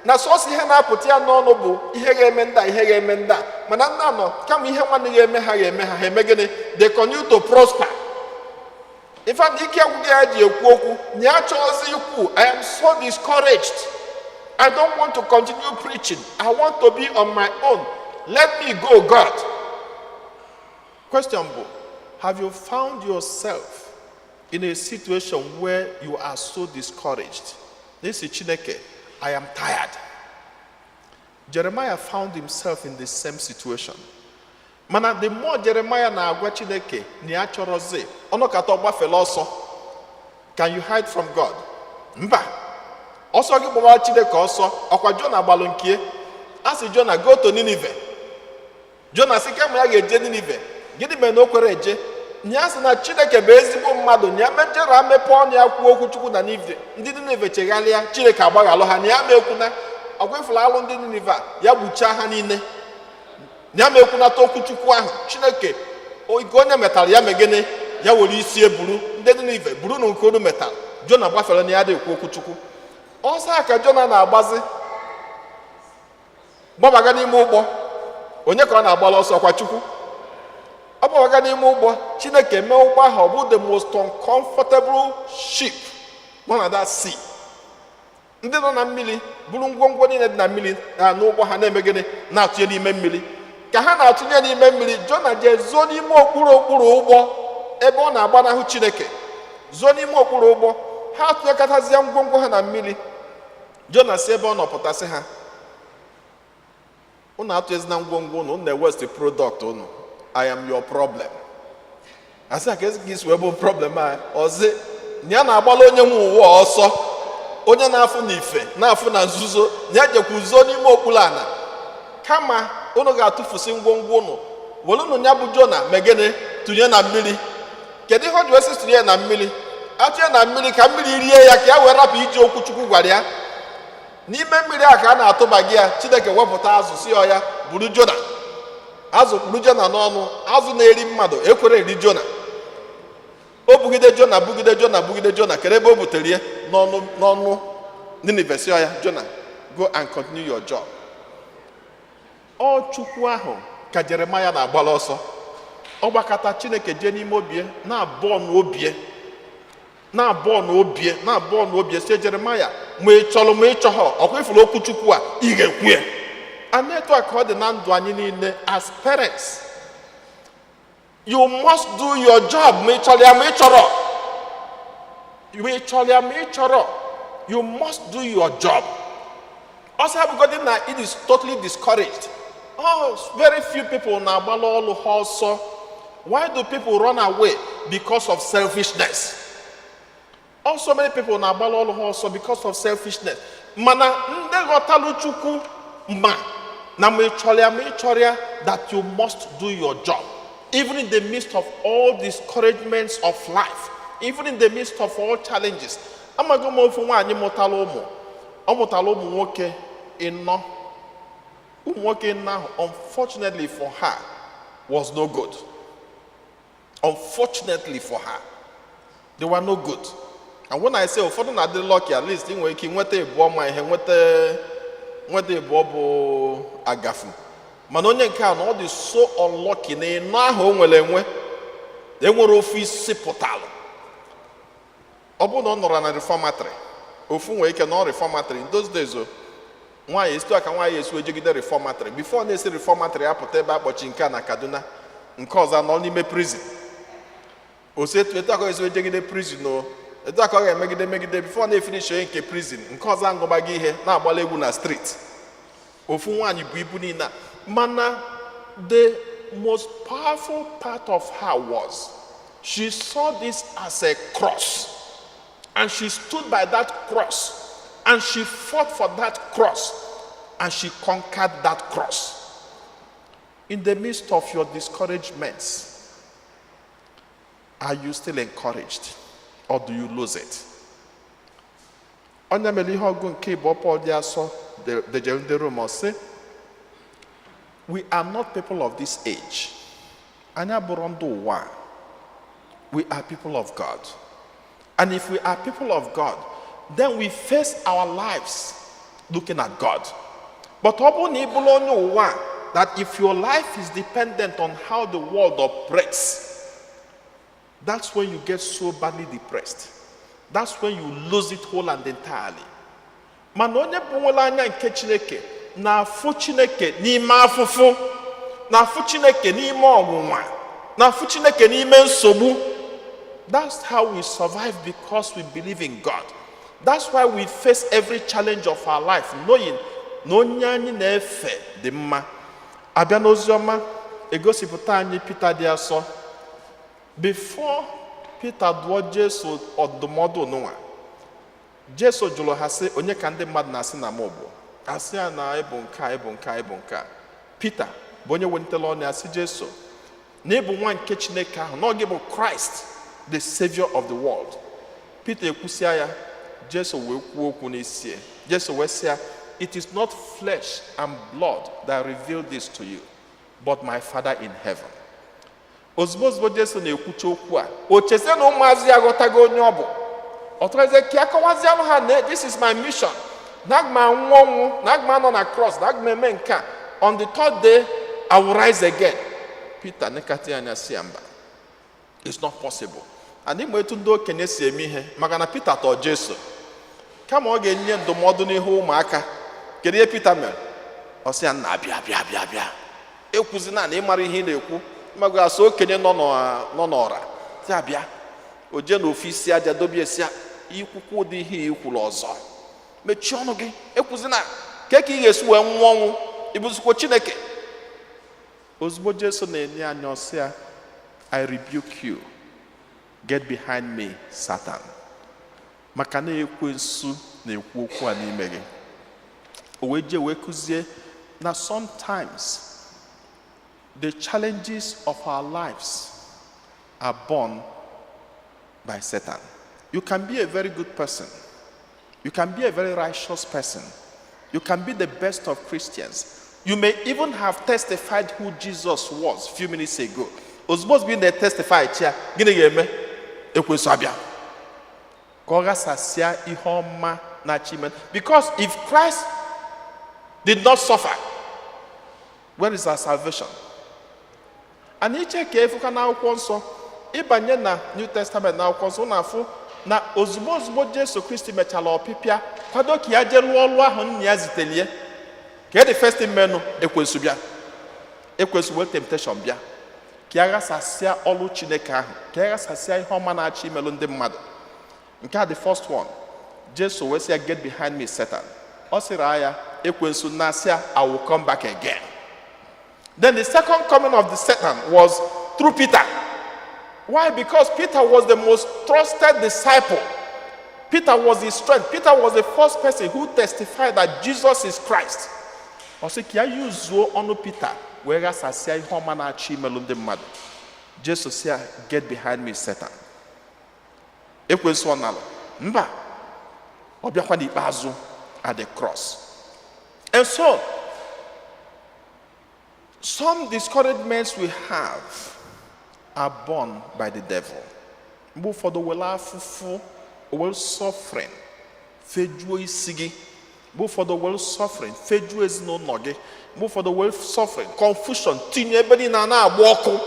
na sọsọ ihe na-apụta ya n'ọnụ bụ ihe ga-eme ndị a, ihe ga-eme ndị a? Mana ndị a nọ kama ihe nwanne ga-eme ha, ga-eme ha, ha eme gịnị? They continue to prosper. In fact, ike agwụghị ya ji ekwu okwu na ya chọọzi ikwu, "I am so discouraged. I don't want to continue preaching. I want to be on my own. Let me go, God." Question bụ, have you found yourself in a situation where you are so discouraged? This is Chineke, I am tired. Jeremiah found himself in the same situation. Mana the more Jeremiah na-agwa Chineke na ya chọrọzi, ọnọkata ọgbafela ọsọ. Can you hide from God? Mba. Ọsọ gị gbawara Chineke ọsọ, ọkwa Jona gbalụ nke a sị Jona, "Go to Nineveh." Jona sị kama ya ga-eje Nineveh. Gịnị mere na o kwere eje? Nya sị na Chineke bụ ezigbo mmadụ, nya mejọrọ mepe ọnụ ya kwuo okwu Chukwu na Nineveh, ndị Nineveh chegharịa, Chineke agbaghalụ ha, na ya ma ekwuna ọgwa ifụrụ alụ ndị Nineveh a, ya gbuchaa ha niile, ya ma ekwunata okwu Chukwu ahụ. Chineke nke onye metara ya megene, ya were isi eburu ndị Nineveh buru na nke unu metara. Jona gbafere na ya dị ekwu okwu Chukwu. Ọsọ a ka Jona na-agbazi gbabaga n'ime ụgbọ. Onye ka ọ na-agbala ọsọ? Kwa Chukwu. Ọ gbabaga n'ime ụgbọ, Chineke mee ụgbọ ahụ ọ bụ the most uncomfortable ship nọ na that sea. Ndị nọ na mmiri buru ngwongwo niile dị na mmiri na n'ụgbọ ha, na-eme gịnị? Na-atụnye n'ime mmiri. Ka ha na-atụnye n'ime mmiri, Jona jee zoo n'ime okpuru ụgbọ ebe ọ na-agbanahụ Chineke, zoo n'ime okpuru ụgbọ. Ha atụnyekọtazie ngwongwo ha na mmiri. Jona si ebe ọ nọ pụtasị ha, "Unu atụnyezina ngwongwo unu, unu na-waste product unu. I am your problem." Asị ka ezi ka isi wee bụ problem a? Ọzi na ya na-agbala onye nwe ụwa ọsọ, onye na-afụ na ife na-afụ na nzuzo, na ya jekwu zoo n'ime okpuru ana. Kama unu ga-atụfusi ngwongwo unu, were unu ya bụ Jona megene tụnye na mmiri. Kedu ihe o ji wee sị tụnye ya na mmiri? Atụnye na mmiri ka mmiri rie ya, ka ya wee rapụ iji okwu Chukwu gwara ya. N'ime mmiri a ka a na-atụba gị ya, Chineke wepụta azụ, si ya buru Jona. Azụ kpuru Jona n'ọnụ. Azụ na-eri mmadụ ekwere eri Jona. O bugide Jona, bugide Jona, bugide Jona. Kedu ebe o butere ya? N'ọnụ Ninive. Si ya, "Jona, go and continue your job." Ọ Chukwu ahụ Ka Jeremaya na-agbala ọsọ, ọ gbakọta Chineke jee n'ime obie na-abụọ n'obie, na-abụọ n'obie, na-abụọ n'obie, sie Jeremaya, ma ị chọrọ ma ị chọghọ, ọkwa ifuru okwu Chukwu a, ị ga-ekwu ya. And etu a ka ọ dị na ndụ anyị niile. As parents, you must do your job, ma ị chọrọ ya ma ị chọrọ, ma ị chọrọ ya ma ị chọrọ, you must do your job. Ọsọ abụgodị na it is totally discouraged. Oh, very few people na-agbala ọlụ ha ọsọ. Why do people run away? Because of selfishness. Also, many people na-agbala ọlụ ha ọsọ because of selfishness. Mana ndị ghọtalụ Chukwu ma na ma ị chọrọ ya ma ị chọrọ ya, that you must do your job, even in the midst of all discouragements of life, even in the midst of all challenges. Amaghị m ofu nwaanyị mụtara ụmụ, ọ mụtara ụmụ nwoke 4. Ụmụ nwoke 4 ahụ, unfortunately for her, was no good. Unfortunately for her, they were no good. And when I say, ụfọdụ na-adị lucky, at least ị nwere ike nweta ịbụọ ma ihe nweta ịbụọ bụ agafu. Mana onye nke a na ọ dị so unlucky na 4 ahụ o nwere enwe, enwere ofu isi pụtalụ. Ọ bụrụ na ọ nọrọ na reformatory, ofu nwere ike nọ reformatory in those days o nwaanyị esitu aka, nwaanyị esi ejegide reformatory before na-esi reformatory apụta ebe akpọchi nke a na Kaduna, nke ọzọ anọ n'ime prison. Osi etu aka esi ejegide prison o, etu aka ọ ga-emegide megide before na-efinish onye nke prison, nke ọzọ aṅụgbago ihe na-agbala egwu na street. Ofu nwaanyị bụ ibu niile a. Mana the most powerful part of her was she saw this as a cross, and she stood by that cross, and she fought for that cross, and she conquered that cross. In the midst of your discouragements, are you still encouraged or do you lose it? Onye mere ihe ọgụ nke ịbụọ Pọl dị asọ dejere ndị Rom, ọ sị, "We are not people of this age." Anyị abụrụ ndị ụwa a. We are people of God. And if we are people of God, then we face our lives looking at God. But ọ bụrụ na ị bụrụ onye ụwa a, that if your life is dependent on how the world operates, that's when you get so badly depressed. That's when you lose it whole and entirely. Mana onye bụ nwere anya nke Chineke na-afụ Chineke n'ime afụfụ, na-afụ Chineke n'ime ọnwụnwa, na-afụ Chineke n'ime nsogbu. That's how we survive, because we believe in God. That's why we face every challenge of our life knowing na onye anyị na-efe dị mma. Abịa n'oziọma, egosipụta anyị Pita dị asọ. Before Pita dụọ Jesu ọdụmọdụ n'ụwa, Jesu jụrụ ha sị, "Onye ka ndị mmadụ na-asị na mụ bụ?" Asị ya na ịbụ nke a, ịbụ nke a, ịbụ nke a. Pita bụ onye welitere ọnụ ya sị Jesu na ịbụ nwa nke Chineke ahụ, na ọ gị bụ Christ, the Savior of the world. Pita ekwusịa ya, Jesu wee kwuo okwu n'isi ya. Jesu wee sị ya, "It is not flesh and blood that revealed this to you, but my Father in heaven." Ozugbo ozugbo Jesu na-ekwucha okwu a, o chezie na ụmụazị ya aghọtago onye ọ bụ. Ọ tụrụzie ka akọwazianụ ha na this is my mission, na aga m anwụ ọnwụ, na aga m anọ na cross, na aga m eme nke a, on the third day I will rise again. Peter nekata anya si ya, "Mba, it's not possible." And ịma etu ndị okenye si eme ihe, maka na Peter tọọ Jesu kama ọ ga-enye ndụmọdụ n'ihu ụmụaka. Kedu ihe Peter mere? Ọ sị ya, "Nna, bịa, bịa, bịa, bịa, ekwuzina na ịmara ihe ị na-ekwu." Mago asị okenye nọ n'ọra sị abịa, o jee n'ofu isi aja dobie, si ya, "Ikwukwu ụdị ihe i kwuru ọzọ, mechie ọnụ gị. Ekwuzina ke ka ị ga-esi wee nwụọ ọnwụ, ịbụzikwa Chineke?" Ozugbo Jesu na-enye anya, ọsị ya, "I rebuke you. Get behind me, Satan." Maka na ekwensu na-ekwu okwu a n'ime gị. O wee jee wee kụzie na sometimes the challenges of our lives are born by Satan. You can be a very good person. You can be a very righteous person. You can be the best of Christians. You may even have testified who Jesus was a few minutes ago. Ozugbo ozugbo ị na-testify chia, gịnị ga-eme? Ekwensu abịa ka ọ ghasasịa ihe ọma na-achị ime. Because if Christ did not suffer, where is our salvation? Anyị iche ka efuka n'akwụkwọ nsọ, ịbanye na New Testament, na akwụkwọ nsọ, na-afụ na ozugbo ozugbo Jesu Kristi mechara ọpịpịa, kwado ka ya jee lụọ ọlụ ahụ nna ya zitelie, ka the first thing menụ, ekwensu bịa. Ekwensu wee temptation bịa ka ya ghasasịa ọlụ Chineke ahụ, ka ya ghasasịa ihe ọma na-achọ imelụ ndị mmadụ. Nke a, the first one, Jesu wee sị ya, "Get behind me, Satan." Ọ sịrị ya, ekwensu na-asị ya, "I will come back again." Then the second coming of the Satan was through Peter. Why? Because Peter was the most trusted disciple. Peter was his strength. Peter was the first person who testified that Jesus is Christ. Ọ sị ka ya yuzuo ọnụ Peter wee ghasasịa ihe ọma na-achọ imelụ ndị mmadụ. Jesu sị ya, "Get behind me, Satan." Ekwensu ọ nalụ? Mba. Ọ bịakwa n'ikpeazụ at the cross. And so, some discouragements we have are born by the devil. Mgbe ụfọdụ were afụfụ, were suffering fejuo isi gị. Mgbe ụfọdụ were suffering fejuo ezinụlọ gị. Mgbe ụfọdụ were suffering, confusion tinye ebe niile a na-agba ọkụ.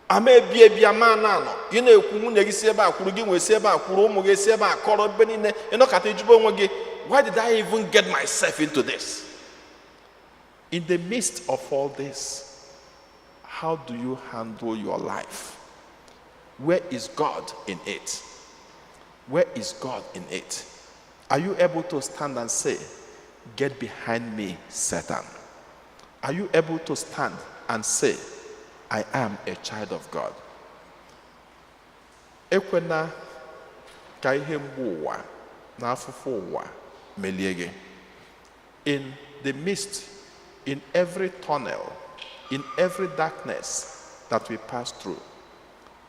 Ama ebi ebi, ama na anọ. Gị na-ekwu, nwunye gị si ebe a kwuru, gị nwee si ebe a kwuru, ụmụ gị si ebe a kọrọ, ebe niile. Ịnọkọta ijube onwe gị, "Why did I even get myself into this?" In the midst of all this, how do you handle your life? Where is God in it? Where is God in it? Are you able to stand and say, "Get behind me, Satan"? Are you able to stand and say, "I am a child of God"? Ekwena ka ihe mgbu ụwa na afụfụ ụwa melie gị. In the midst, in every tunnel, in every darkness that we pass through,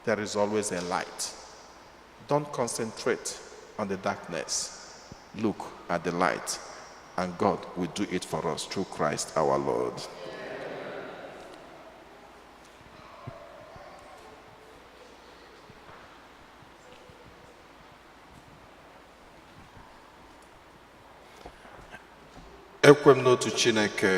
there is always a light. Don't concentrate on the darkness. Look at the light, and God will do it for us through Christ our Lord. Ekwe m n'otu Chineke,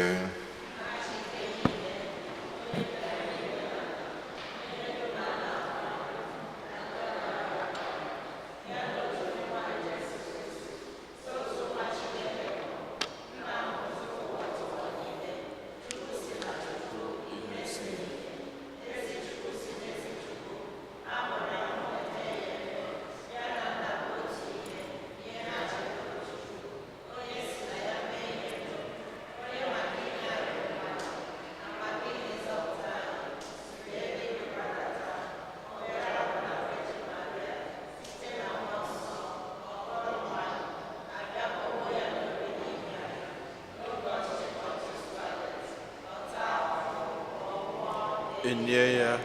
enye ya,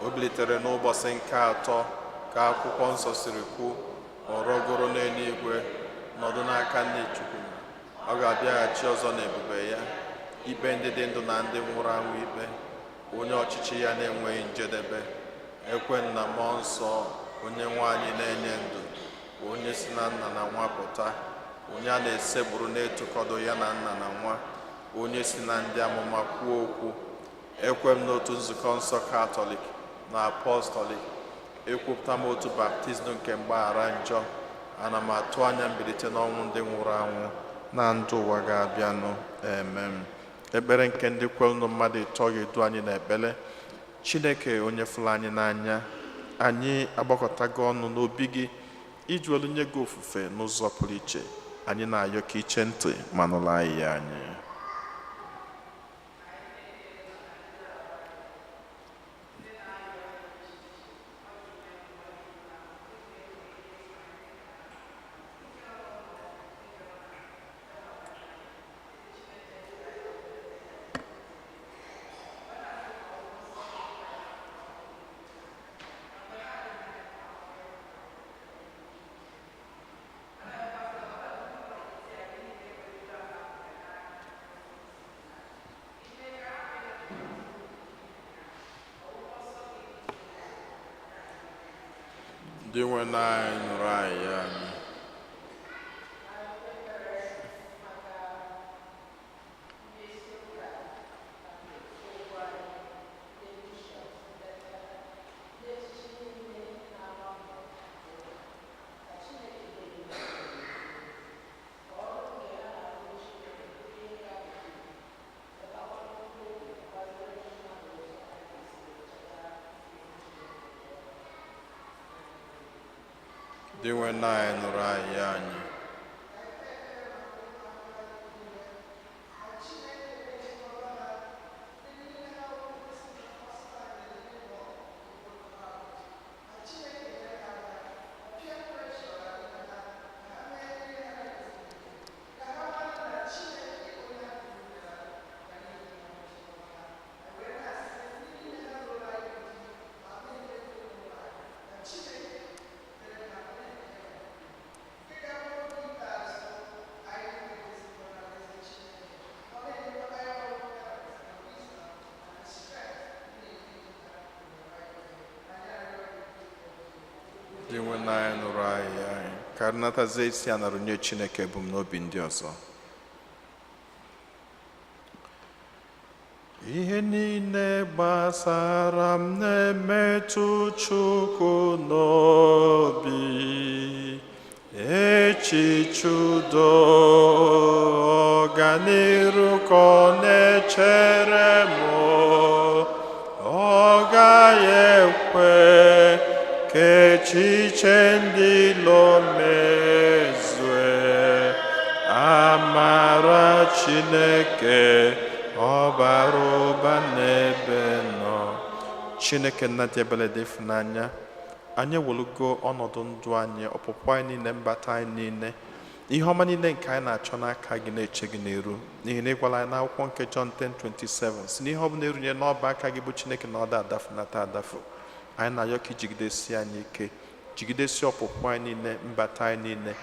o bilitere n'ụbọchị nke atọ ka akwụkwọ nsọ siri kwu, ọ rọgoro n'eluigwe, nọdụ n'aka nne Chukwu. Ọ ga-abịaghachi ọzọ n'ebube ya ikpe ndị dị ndụ na ndị nwụrụ anwụ ikpe, onye ọchịchị ya na-enweghị njedebe. Ekwe na mmụọ nsọ, onye nwe anyị na-enye ndụ, onye si na nna na nwa pụta, onye a na-esegburu na-etokọdo ya na nna na nwa, onye si na ndị amụma kwuo okwu. Ekwe m n'otu nzukọ nsọ Katọlik na Apọstọlik. Ekwupụta m otu baptizim nke mgbaghara njọ. Ana m atụ anya mbilite n'ọnwụ ndị nwụrụ anwụ na ndụ ụwa ga-abịanụ. Amen. Ekpere nke ndị kwerenụ mmadụ ịtọ ga-edu anyị n'ekpere. Chineke, onye fụrụ anyị n'anya, anyị agbakọtago ọnụ n'obi gị iji olu nye gị ofufe n'ụzọ pụrụ iche. Anyị na-ayọ ka iche ntị ma nụrụ anyị ya anyị. Ndị nwe anyị, nụrụ anyị ya anyị. Dinwenụ anyị nụrụ anyị anyị. Dinwenụ anyị nụrụ anyị anyị ka natazie isi a nara nye Chineke ebumnobi ndị ọzọ. Ihe niile gbasara m na-emetụ Chukwu n'obi, echiche udo, ọganiru ka ọ na-echere m, ọ gaghị ekwe ka echiche ndị ilo mezue. Amara Chineke ọ bara ụba n'ebe nọ. Chineke nna dị ebere dị ịfụnanya, anyị ewelugo ọnọdụ ndụ anyị, ọpụpụ anyị niile, mbata anyị niile, ihe ọma niile nke anyị na-achọ n'aka gị na-eche gị n'iru, n'ihi na ị gwara anyị n'akwụkwọ nke Jọn 10:27 si na ihe ọbụla erunye n'ọba aka gị bụ Chineke na ọ da adafunata adafu. Anyị na-ayọ ka ijigidesi anyị ike, jigidesi ọpụpụ anyị niile, mbata anyị niile,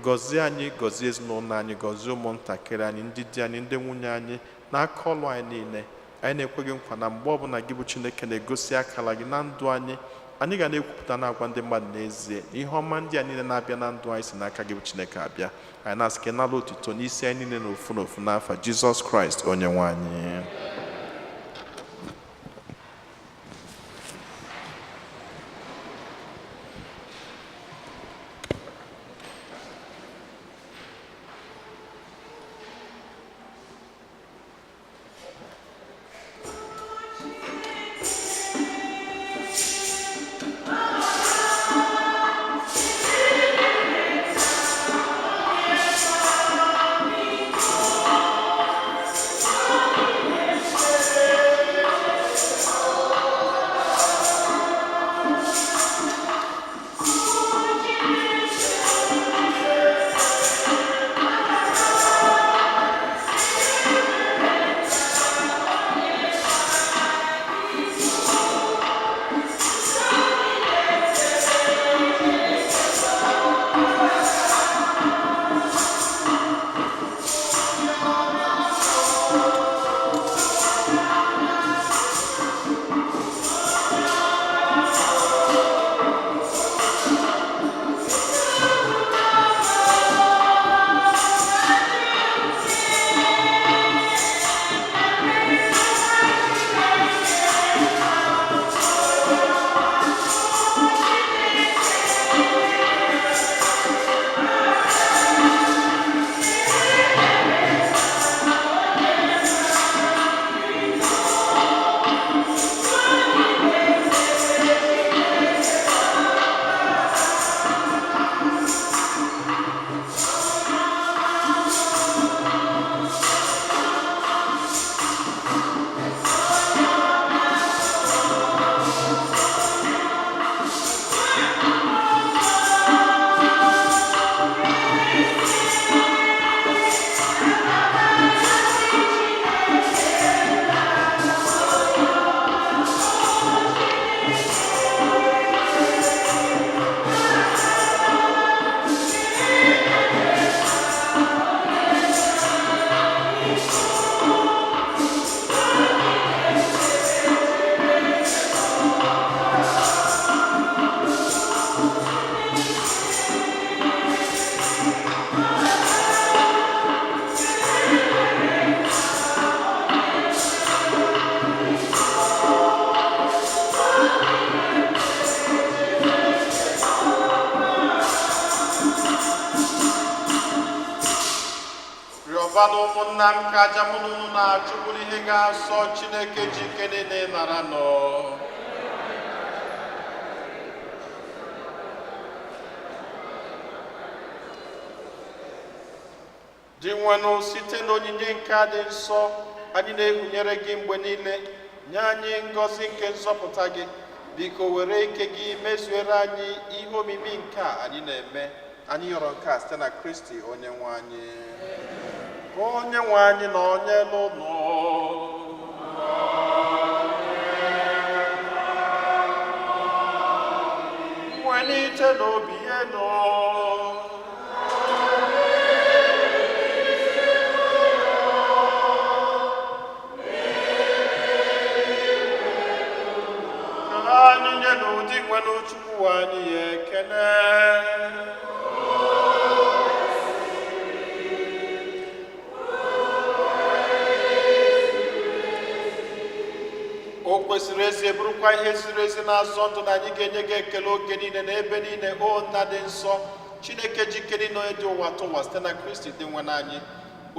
gọzie anyị, gọzie ezinụlọ anyị, gọzie ụmụntakịrị anyị, ndị di anyị, ndị nwunye anyị, n'aka ọlụ anyị niile. Anyị na-ekwe gị nkwa na mgbe ọbụla gị bụ Chineke na-egosi akara gị na ndụ anyị, anyị ga na-ekwupụta na-agwa ndị mmadụ n'ezie na ihe ọma ndị a niile na-abịa na ndụ anyị si n'aka gị bụ Chineke abịa. Anyị na-asị ka ị nara otuto n'isi anyị niile n'ofu n'ofu n'afa Jizọs Kraịst onye nwe anyị. Rịọbanụ ụmụnna m ka aja mụ na unu na-achụ bụrụ ihe ga-asọ Chineke ji ike niile nara nọ. Dị nwenụ, site n'onyinye nke a dị nsọ anyị na-ehunyere gị mgbe niile, nye anyị ngọzi nke nzọpụta gị. Biko were ike gị mezuere anyị ihe omimi nke a anyị na-eme. Anyị yọrọ nke a site na Kristi onye nwe anyị. Onye nwe anyị na onye n'ụlọ. Mwelite n'obi elu. Ka anyị nye n'ụdị nwere Chukwu anyị ya ekele. O kwesịrị ezi, bụrụkwa ihe ziri ezi na-azọ ndụ na anyị ga-enye gị ekele oge niile na ebe niile, o Nna dị nsọ, Chineke jike niile, onye dị ụwa tụwa, site na Kristi dị nwe anyị,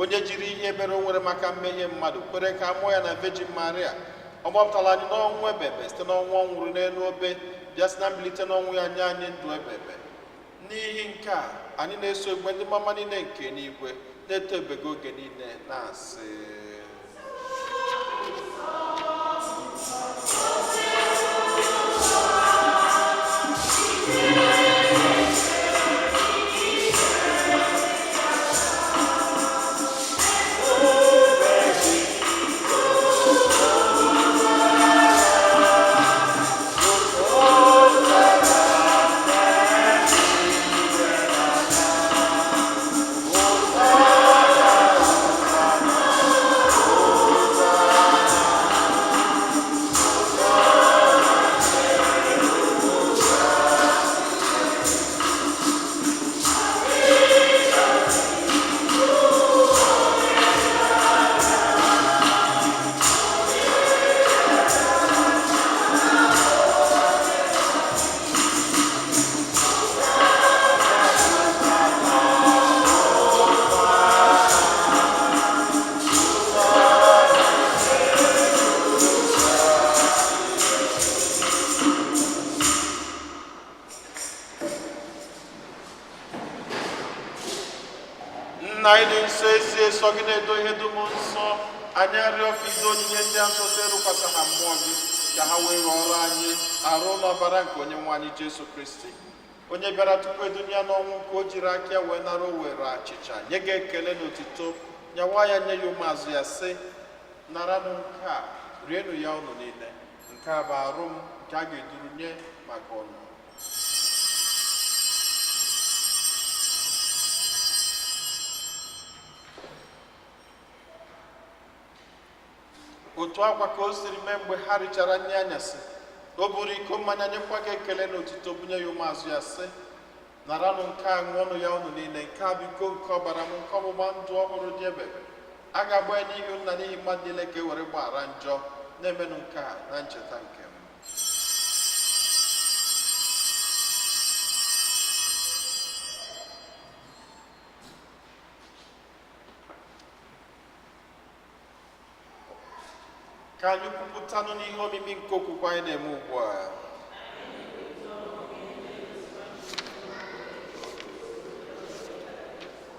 onye jiri ihe ebere o nwere maka mmehie mmadụ kwere ka a mụọ ya na Virgin Maria. Ọ gbapụtara anyị n'ọnwụ ebebe site n'ọnwụ ọ nwụrụ n'elu obe, bịa sị na mbilite n'ọnwụ ya nye anyị ndụ ebebe. N'ihi nke a anyị na-eso egbe ndị mama niile nke n'igwe na-eto ebebe oge niile na-asị: Nna anyị dị nsọ, ezi eso gị na-edo ihe dum nsọ. Anyị arịọ ka ido onyinye ndị a nsọ site rụkwasị ha mmụọ gị, ka ha wee ghọrọ anyị arụ na ọbara nke onye nwe anyị Jesu Kristi, onye bịara tupu edunye ya n'ọnwụ nke o jiri aka ya wee nara. O were achịcha nye gị ekele na otito, nyawa ya, nye ya ụmụazụ ya, sị: "Naranụ nke a, rienụ ya unu niile. Nke a bụ arụ m nke a ga-eduru nye maka unu." Otu akwa ka o siri mee mgbe ha richara nri anyasị, o buru iko mmanya, nyekwa gị ekele na otito, bunye ya ụmụazụ ya, sị: "Naranụ nke a, ṅụọnụ ya unu niile. Nke a bụ iko nke ọbara m nke ọgbụgba ndụ ọhụrụ dị ebebe. A ga-agba ya n'ihu nna n'ihi mmadụ niile ka e were gbaghara njọ. Na-emenụ nke a na ncheta nke m." Ka anyị kwupụtanụ n'ihe omimi nke okwukwe anyị na-eme ugbu a.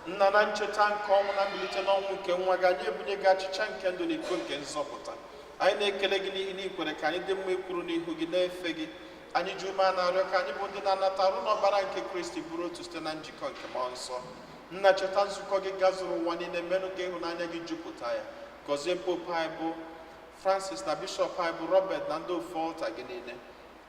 Nna, na ncheta nke ọnwụ na mbilite n'ọnwụ nke nwa gị, anyị ebunye gị achịcha nke ndụ na iko nke nzọpụta. Anyị na-ekele gị n'ihi na ikwere ka anyị dị mma ikwuru n'ihu gị na-efe gị. Anyị ji ume a na-arịọ ka anyị bụ ndị na-anata arụ n'ọbara nke Kristi bụrụ otu site na njikọ nke mmụọ nsọ. Nna, cheta nzukọ gị gazuru ụwa niile, menụ ka ịhụnanya gị jupụta ya. Gọzie popu anyị bụ Francis na bishọp anyị bụ Robert na ndị ofe ọlta gị niile.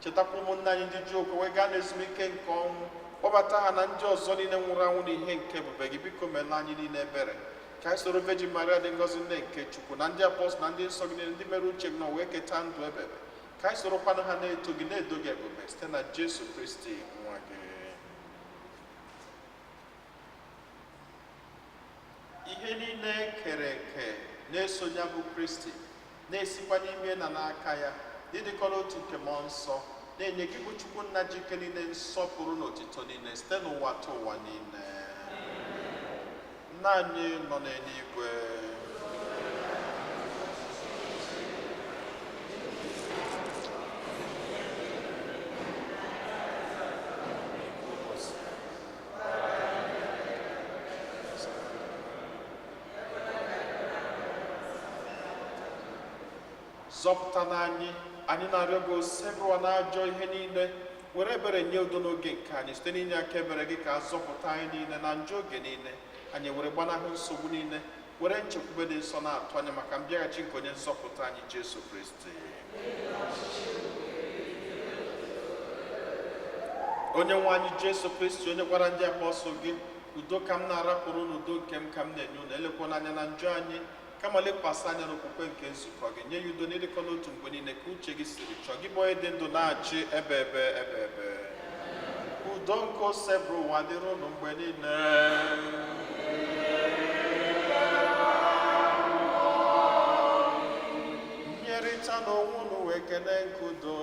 Chetakwa ụmụnne anyị ndị ji okwe wee gaa n'ezumike nke ọnwụ, kpọbata ha na ndị ọzọ niile nwụrụ anwụ n'ihe nke ebube gị. Biko meela anyị niile ebere, ka anyị soro Virgin Maria dị ngọzi, nne nke Chukwu, na ndị apọstụl na ndị nsọ gị niile, ndị mere uche gị na wee keta ndụ ebebe, ka anyị sorokwanụ ha na-eto gị, na-edo gị ebube, site na Jesu Kristi nwa gị. Ihe niile kere eke na-eso ya bụ Kristi, na-esikwa n'ime na n'aka ya, n'ịdịkọ n'otu nke mmụọ nsọ, na-enye gị bụ Chukwu Nna ji ike niile nsọpụrụ na otito niile site n'ụwa ta ụwa niile. Nna anyị nọ n'eluigwe. Zọpụta na anyị, anyị na-arịọ gị, osebụwa na ajọ ihe niile, were ebere nye udo n'oge nke anyị site n'inye aka ebere gị, ka a zọpụta anyị niile na njọ oge niile, anyị were gbanahụ nsogbu niile, were nchekwube dị nsọ na-atụ anya maka mbịaghachi nke onye nzọpụta anyị Jesu Kristi. Onye nwe anyị Jesu Kristi, onye gwara ndị apọstụl gị, udo ka m na-arapụrụ unu, udo nke m ka m na-enye unu, elekwana anya na njọ anyị, kama lekwasị anya n'okwukwe nke nzukọ gị, nye ya udo n'ịdịkọ n'otu mgbe niile ka uche gị siri chọọ gị, bụ onye dị ndụ na-achị ebe ebe ebe ebe. Udo nke osebụrụ ụwa dịrị unu mgbe niile. Nyerịta n'onwe unu wee kene nke udo.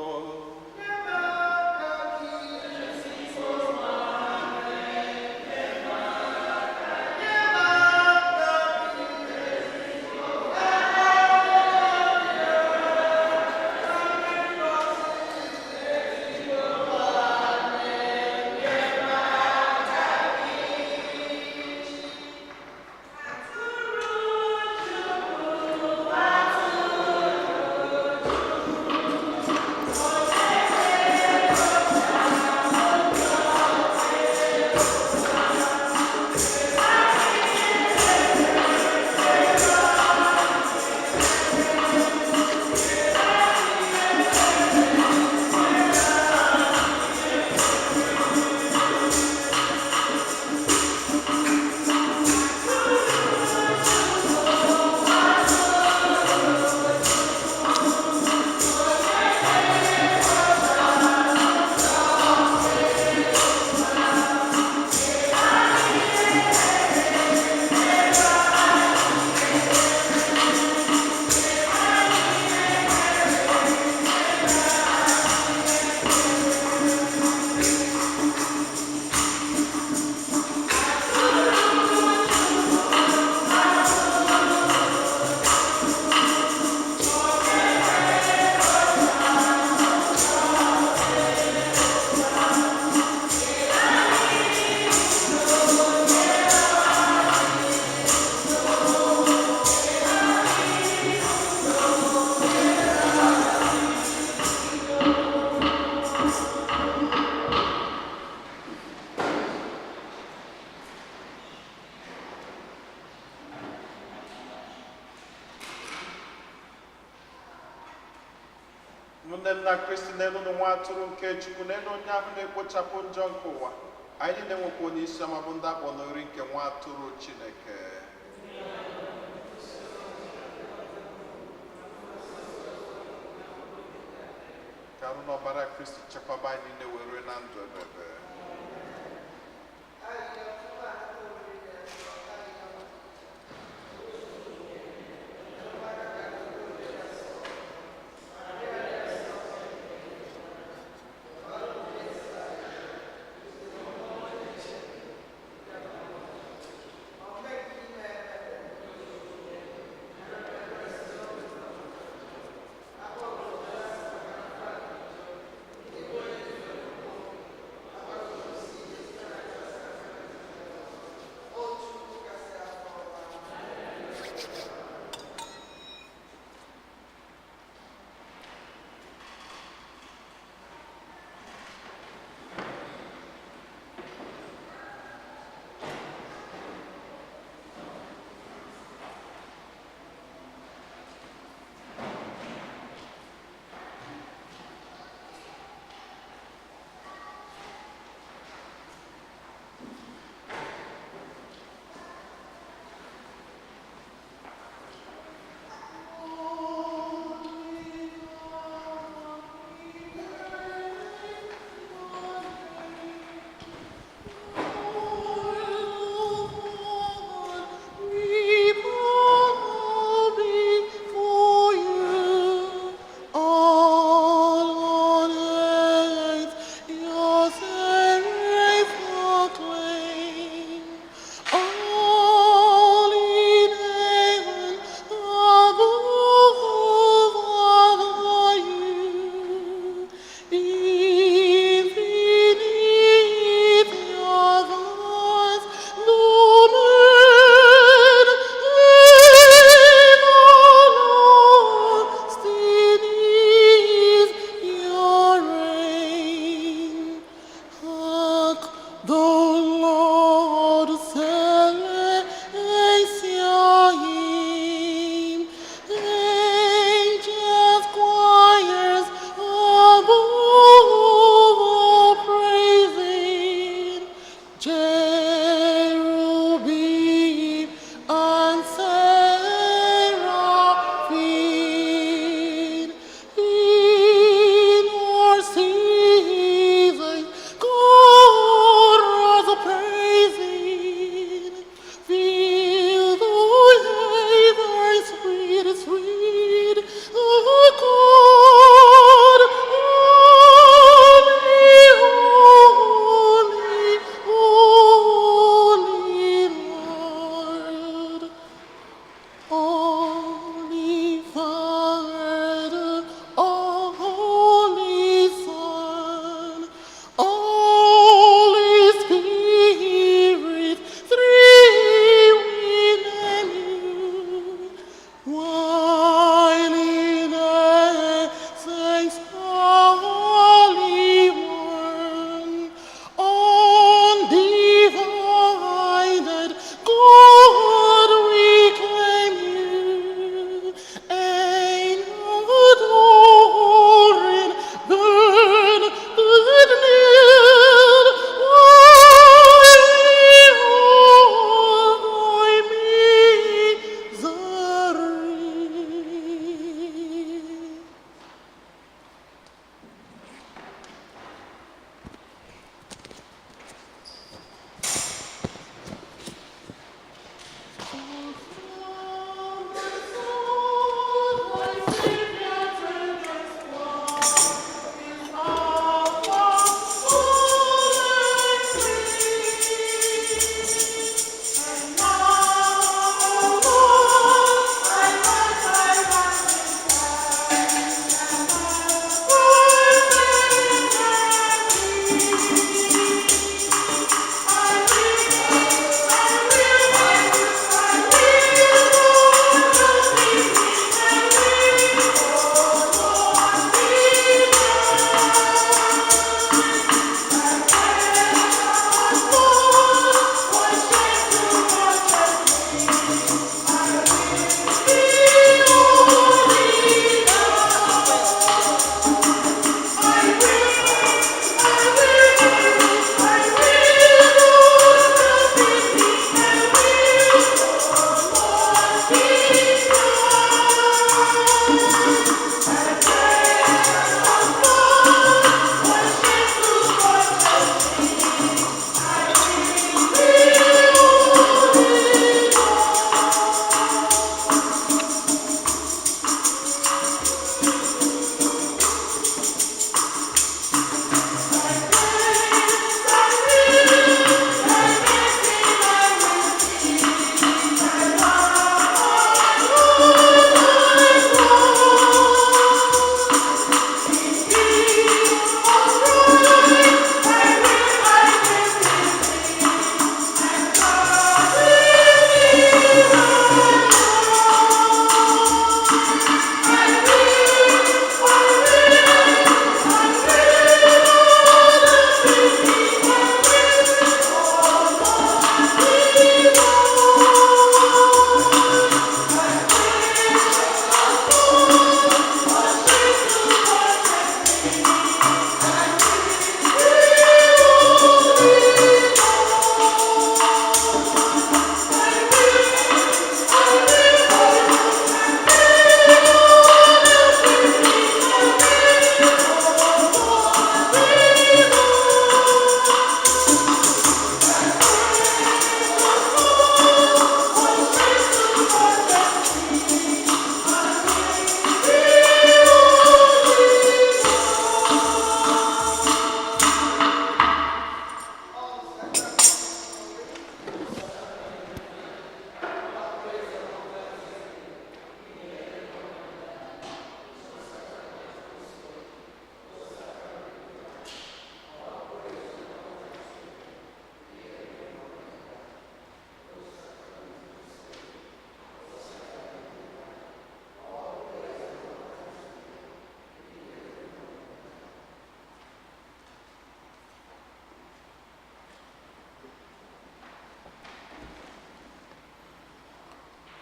Nne m na Kristi, n'elu nwa atụrụ nke Chukwu, n'elu onye ahụ na-ekpochapụ njọ nke ụwa. Anyị niile nwekwa onye isi ọma bụ ndị akpọ n'ori nke nwa atụrụ Chineke. Ka arụ na ọbara Kristi chekwaba anyị niile wee rue na ndụ ebebe.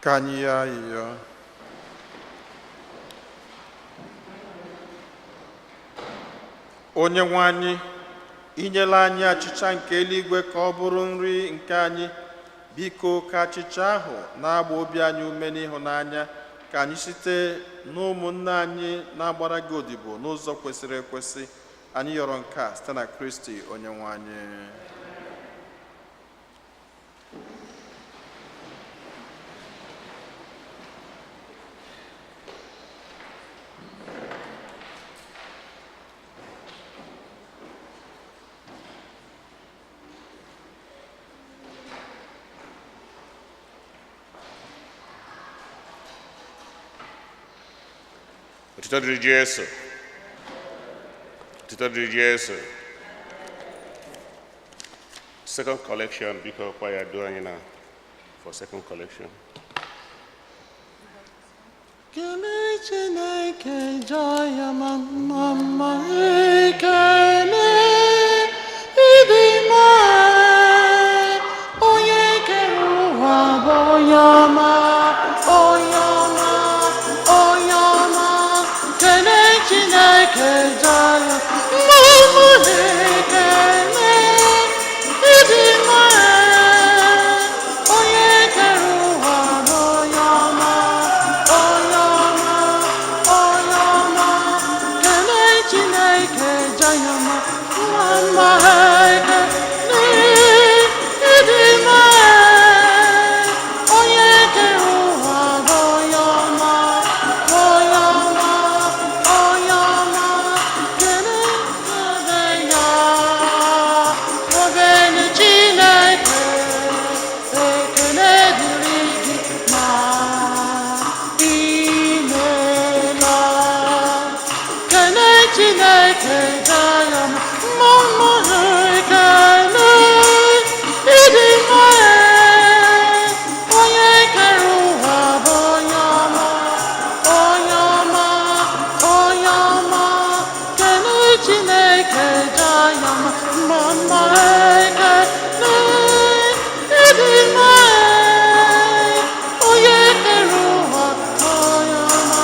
Ka anyị yọọ ayịyọ. Onye nwe anyị, inyela anyị achịcha nke eluigwe ka ọ bụrụ nri nke anyị. Biko ka achịcha ahụ na-agba obi anyị ume n'ịhụnanya, ka anyị site n'ụmụnne anyị na-agbara gị odibo n'ụzọ kwesịrị ekwesị. Anyị yọrọ nke a site na Kristi onye nwe anyị. Otito dịrị Jesu. Otito dịrị Jesu. Second collection, biko kwa ya duo anyị na for second collection. Kelee Chineke jaa ya ma mma mma, ekele ịdị mma, onye kere ụwa bụ onye ọma, onye ọma, onye ọma. Kelee Chineke jaa ya mma mma, ekele ịdị mma, onye kere ụwa bụ onye ọma, onye ọma, onye ọma. Kelee Chineke jaa ya mma mma, ekele ịdị mma, onye kere ụwa bụ onye ọma, onye ọma, onye ọma. Kelee ebe ya obere Chineke, ekele dịrị gị ma imeela. Kelee Chineke jaa ya mma mma, ekele ịdị mma, onye kere ụwa bụ onye ọma, onye ọma, onye ọma. Kelee Chineke jaa ya mma mma, ekele ịdị mma, onye kere ụwa, onye ọma,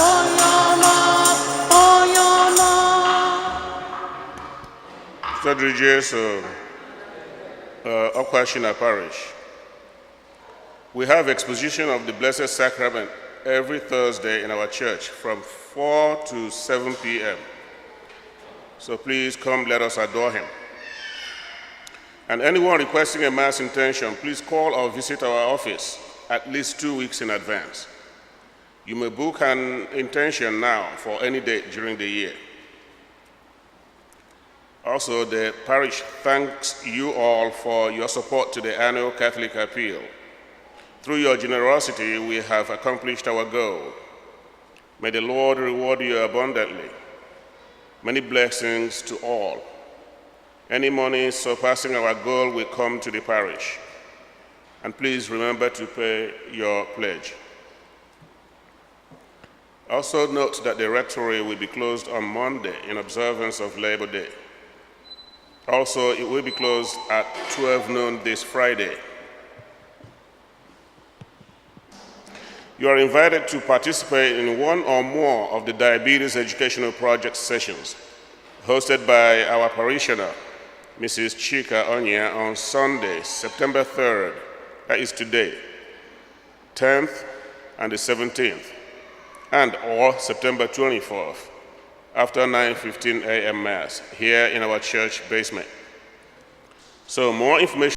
onye ọma, onye ọma. Otito dịrị Jesu. Okwashina Parish. We have exposition of the Blessed Sacrament every Thursday in our church from 4 to 7 p.m. So please come, let us adore him. And anyone requesting a Mass intention, please call or visit our office at least 2 weeks in advance. You may book an intention now for any date during the year. Also, the parish thanks you all for your support to the annual Catholic Appeal. Through your generosity, we have accomplished our goal. May the Lord reward you abundantly. Many blessings to all. Any money surpassing our goal will come to the parish. And please remember to pay your pledge. Also note that the rectory will be closed on Monday in observance of Labor Day. Also, it will be closed at 12 noon this Friday. You are invited to participate in one or more of the Diabetes Educational Project sessions hosted by our parishioner, Mrs. Chika Onya, on Sunday, September 3rd, that is today, 10th and the 17th, and or September 24th, after 9:15 a.m. Mass here in our church basement. So more information